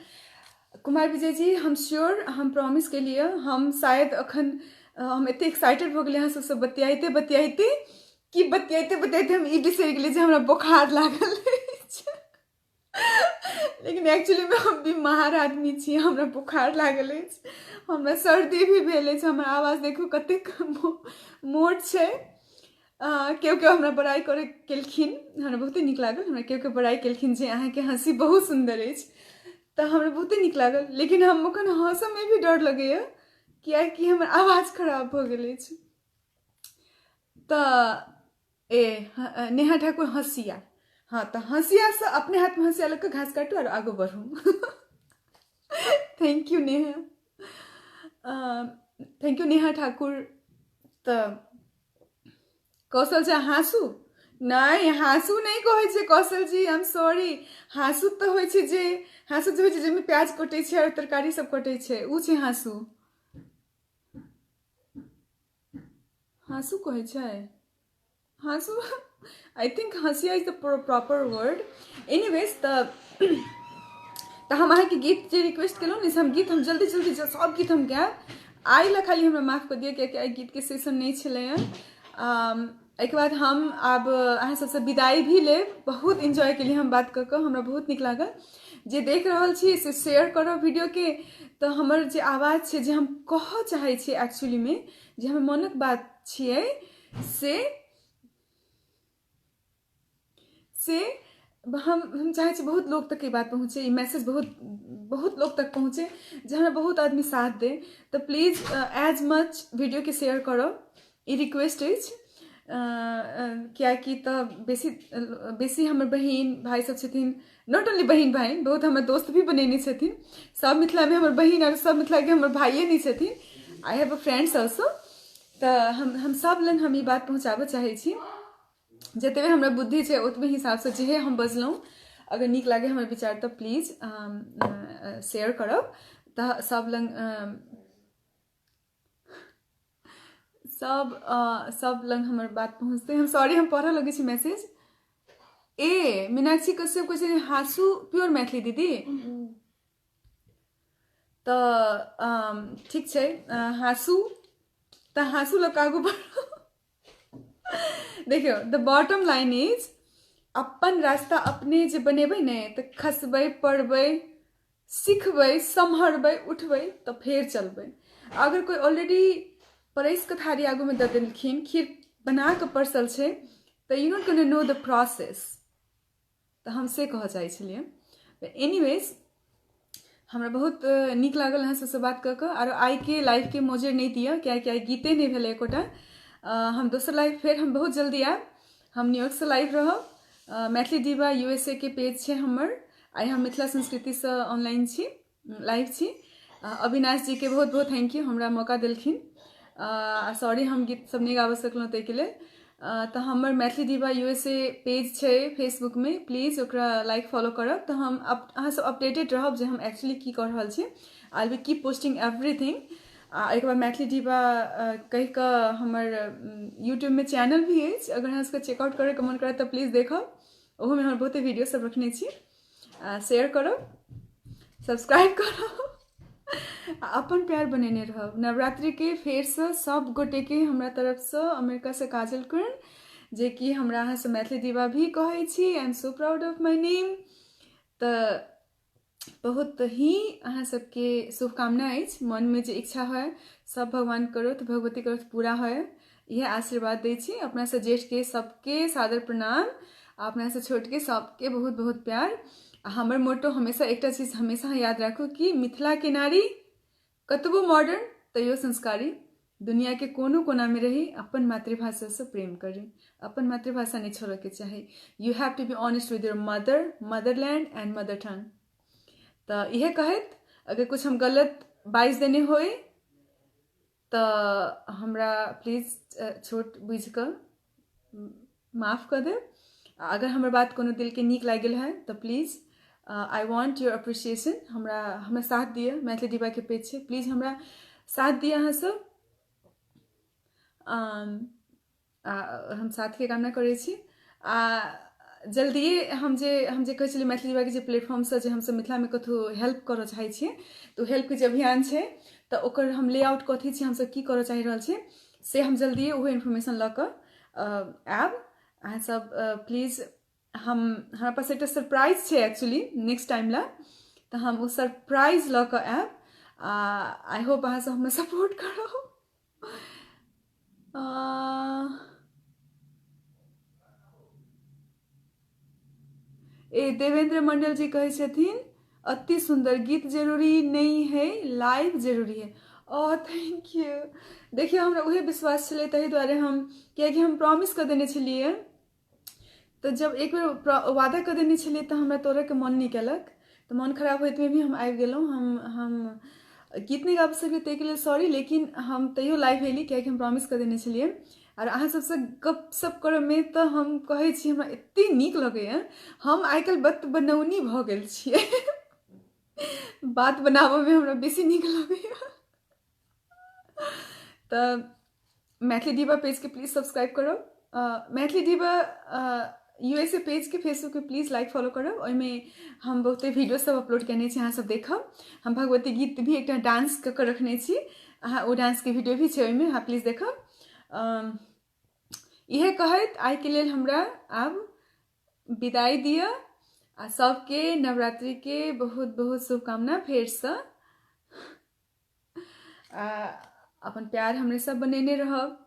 कुमार विजय जी, हम श्योर, हम प्रॉमिस केलिए। हम शायद अखन हम एते एक्साइटेड भऽ गेलियै अहाँ सबसँ बतियाइते बतियाइते कि बतियाइते बतियाइते हम ई बिसरि गेलियै जे हमरा बोखार लागल अछि। लेकिन एक्चुअलीमे हम बीमार आदमी छी। हमरा बोखार लागल अछि, हमरा सर्दी भी भेल अछि। हमर आवाज देखू कतेक मोट छै। केओ केओ हमरा बड़ाइ करै केलखिन, हमरा बहुते नीक लागल। हमरा केओ केओ बड़ाइ केलखिन जे अहाँके हँसी बहुत सुन्दर अछि, तऽ हमरा बहुते नीक लागल। लेकिन हम एखन हँसऽमे भी डर लगैए, किएकि हमर आवाज खराब भऽ गेल अछि। तऽ ए नेहा ठाकुर हँसिया हँ, तऽ हँसियासँ अपने हाथमे हँसिया लऽ कऽ घास काटू आर आगू बढ़ू। Thank you Neha, thank you Neha Thakur. तऽ कौशल झा हाँसू नहि, हाँसू नहि कहै छै कौशल जी, I am sorry. हाँसू तऽ होइ छै जे, हाँसू जे होइ छै जाहिमे प्याज कटै छै आओर तरकारी सब कटै छै, ओ छै हाँसू। हाँसू कहै छै हाँसू, I think हँसिया is the proper word. Anyways, तऽ हम अहाँके गीत जे रिक्वेस्ट केलहुँ ने, से हम गीत हम जल्दी जल्दी सब गीत हम गायब। आइ लए खाली हमरा माफ कऽ दिअ, कियाकि आइ गीतके सेशन नहि छलैए। एहिके बाद हम आब अहाँ सबसँ विदाई भी लेब। बहुत इन्जॉय केलियै हम बात कऽ कऽ, हमरा बहुत नीक लागल। जे देख रहल छी से शेयर करब वीडियोके, तऽ हमर जे आवाज छै, जे हम कहऽ चाहै छियै एक्चुअलीमे, जे हमर मोनक बात छियै, से हम चाहै छी बहुत लोक तक ई बात पहुँचे, ई मैसेज बहुत बहुत लोक तक पहुँचे, जे हमरा बहुत आदमी साथ दे। तऽ प्लीज एज मच वीडियोके शेयर करब, ई रिक्वेस्ट अछि। कियाकि तऽ बेसी बेसी हमर बहिन भाइ सब छथिन, not only बहिन भाइ, बहुत हमर दोस्त भी बनेने छथिन। सब मिथिलामे हमर बहिन आओर सब मिथिलाके हमर भाइए नहि छथिन, I have a friends also. तऽ हम सब लग हम ई बात पहुँचाबऽ चाहै छी। जतबे हमरा बुद्धि छै ओतबे हिसाबसँ जे हम बजलहुँ, अगर नीक लागे हमर विचार तऽ प्लीज शेयर करब। तऽ सब लग सब लग हमर बात पहुँचतै। हम सॉरी, हम पढ़ऽ लगै छी मैसेज। ए मीनाक्षी कश्यप कहै छै हाँसू प्योर मैथिली दीदी। तऽ ठीक छै, हाँसू तऽ हाँसू लऽ कऽ आगू बढ़ू। देखियौ, द बॉटम लाइन is, अपन रास्ता अपने जे बनेबै ने, तऽ खसबै, पड़बै, सिखबै, सम्हरबै, उठबै, तऽ फेर चलबै। अगर कोइ ऑलरेडी परसि कऽ थारी आगूमे दऽ देलखिन, खीर बना कऽ परसल छै, तऽ you not gonna know the process. तऽ हम से कहऽ चाहै छलियै। एनीवेज, हमरा बहुत नीक लागल अहाँ सबसँ बात कऽ कऽ। आरो आइके लाइफके मोजर नहि दिअ, कियाकि आइ गीते नहि भेलै एकोटा। हम दोसर लाइफ फेर हम बहुत जल्दी आयब। हम न्यूयॉर्कसँ लाइव रहब। मैथिली डिवा यूएसए के पेज छै हमर। आइ हम मिथिला संस्कृतिसँ ऑनलाइन छी, लाइव छी। अविनाश जीके बहुत बहुत thank you, हमरा मौका देलखिन। सॉरी, हम गीत सब नहि गाबऽ सकलहुँ ताहिके लेल। तऽ हमर मैथिली डिवा यूएसए पेज छै फेसबुकमे, प्लीज ओकरा लाइक फॉलो करब, तऽ हम अहाँ सब अपडेटेड रहब जे हम एक्चुअली की कऽ रहल छी। I will keep posting everything. आ एहिके बाद मैथिली डिवा कहि कऽ हमर यूट्यूबमे चैनल भी अछि, अगर अहाँ सबके चेकआउट करैके मन करत तऽ प्लीज देखब। ओहूमे हमर बहुते वीडियो सब रखने छी। शेयर करब, सब्सक्राइब करब आ अपन प्यार बनेने रहब। नवरात्रिके फेरसँ सब गोटेके हमरा तरफसँ अमेरिकासँ काजल कर्ण, जेकि हमरा अहाँसँ मैथिली दिवा भी कहै छी, I am so proud of my name. तऽ बहुत ही अहाँ सबके शुभकामना अछि। मनमे जे इच्छा होय सब भगवान करथि, भगवती करथि, पूरा होय, इएह आशीर्वाद दै छी। अपनासँ जेठके सबके सादर प्रणाम, आ अपनासँ छोटके सबके बहुत बहुत प्यार। आ हमर मोटो हमेशा एकटा चीज हमेशा याद राखू कि मिथिलाके नारी कतबो मॉडर्न तैयो संस्कारी, दुनियाके कोनो कोनामे रही अपन मातृभाषासँ प्रेम करी, अपन मातृभाषा नहि छोड़ऽके चाही। You have to be honest with your mother, motherland and mother tongue. तऽ इएह कहैत, अगर कुछ हम गलत बाजि देने होइ तऽ हमरा प्लीज छोट बुझि कऽ माफ कऽ देब। अगर हमर बात कोनो दिलके नीक लागि गेल है तऽ please I want your appreciation. हमरा हमरा साथ दिअ, मैथिली डिबाके पेज छै, प्लीज हमरा साथ दिअ अहाँ सब। हम साथके कामना करै छी। आ जल्दिए हम जे कहै छलियै मैथिली डिबाके जे प्लेटफॉर्मसँ जे हमसब मिथिलामे कतहु हेल्प करऽ चाहै छियै, तऽ ओ हेल्पके जे अभियान छै तऽ ओकर हम लेआउट कथी छै, हमसब की करऽ चाहि रहल छियै, से हम जल्दिए ओहो इन्फॉर्मेशन लऽ कऽ आयब। अहाँ सब प्लीज, हमरा पास एकटा सरप्राइज छै एक्चुअली नेक्स्ट टाइम लए, तऽ हम ओ सरप्राइज लऽ कऽ आयब। आ I hope अहाँ सब हमरा सपोर्ट करब। ए देवेंद्र मंडल जी कहै छथिन अति सुंदर गीत, जरूरी नहीं है लाइव जरूरी है। ओ thank you. देखियौ, हमरा उहे विश्वास छलै, ताहि दुआरे हम, कियाकि हम प्रॉमिस कऽ देने छलियै तऽ जब एक बेर वादा कऽ देने छलियै तऽ हमरा तोड़यके मन नहि केलक। तऽ मन खराब होइतमे भी हम आबि गेलहुँ। हम गीत नहि गाबि सकलियै ताहिके लेल सॉरी, लेकिन हम तैयो लाइव एली, कियाकि हम प्रॉमिस कऽ देने छलियै। आओर अहाँ सबसँ गपशप करऽमे तऽ हम कहै छी हमरा एतेक नीक लगैए। हम आइ काल्हि बत बनौनी भऽ गेल छियै, बात बनाबऽमे हमरा बेसी नीक लगैए। तऽ मैथिली डिबा पेजके प्लीज सब्सक्राइब करब, Maithili डिबा USA पेजके फेसबुकके please like follow करब। ओहिमे हम बहुते वीडियो सब अपलोड केने छी, अहाँ सब देखब। हम भगवती गीत भी एकटा डांस कऽ कऽ रखने छी, अहाँ ओ डांसके वीडियो भी छै ओहिमे, अहाँ प्लीज देखब। इहे कहैत आइके लेल हमरा आब विदाई दिअ आ सबके नवरात्रिके बहुत बहुत शुभकामना फेरसँ। आ अपन प्यार हमरे सब बनेने रहब।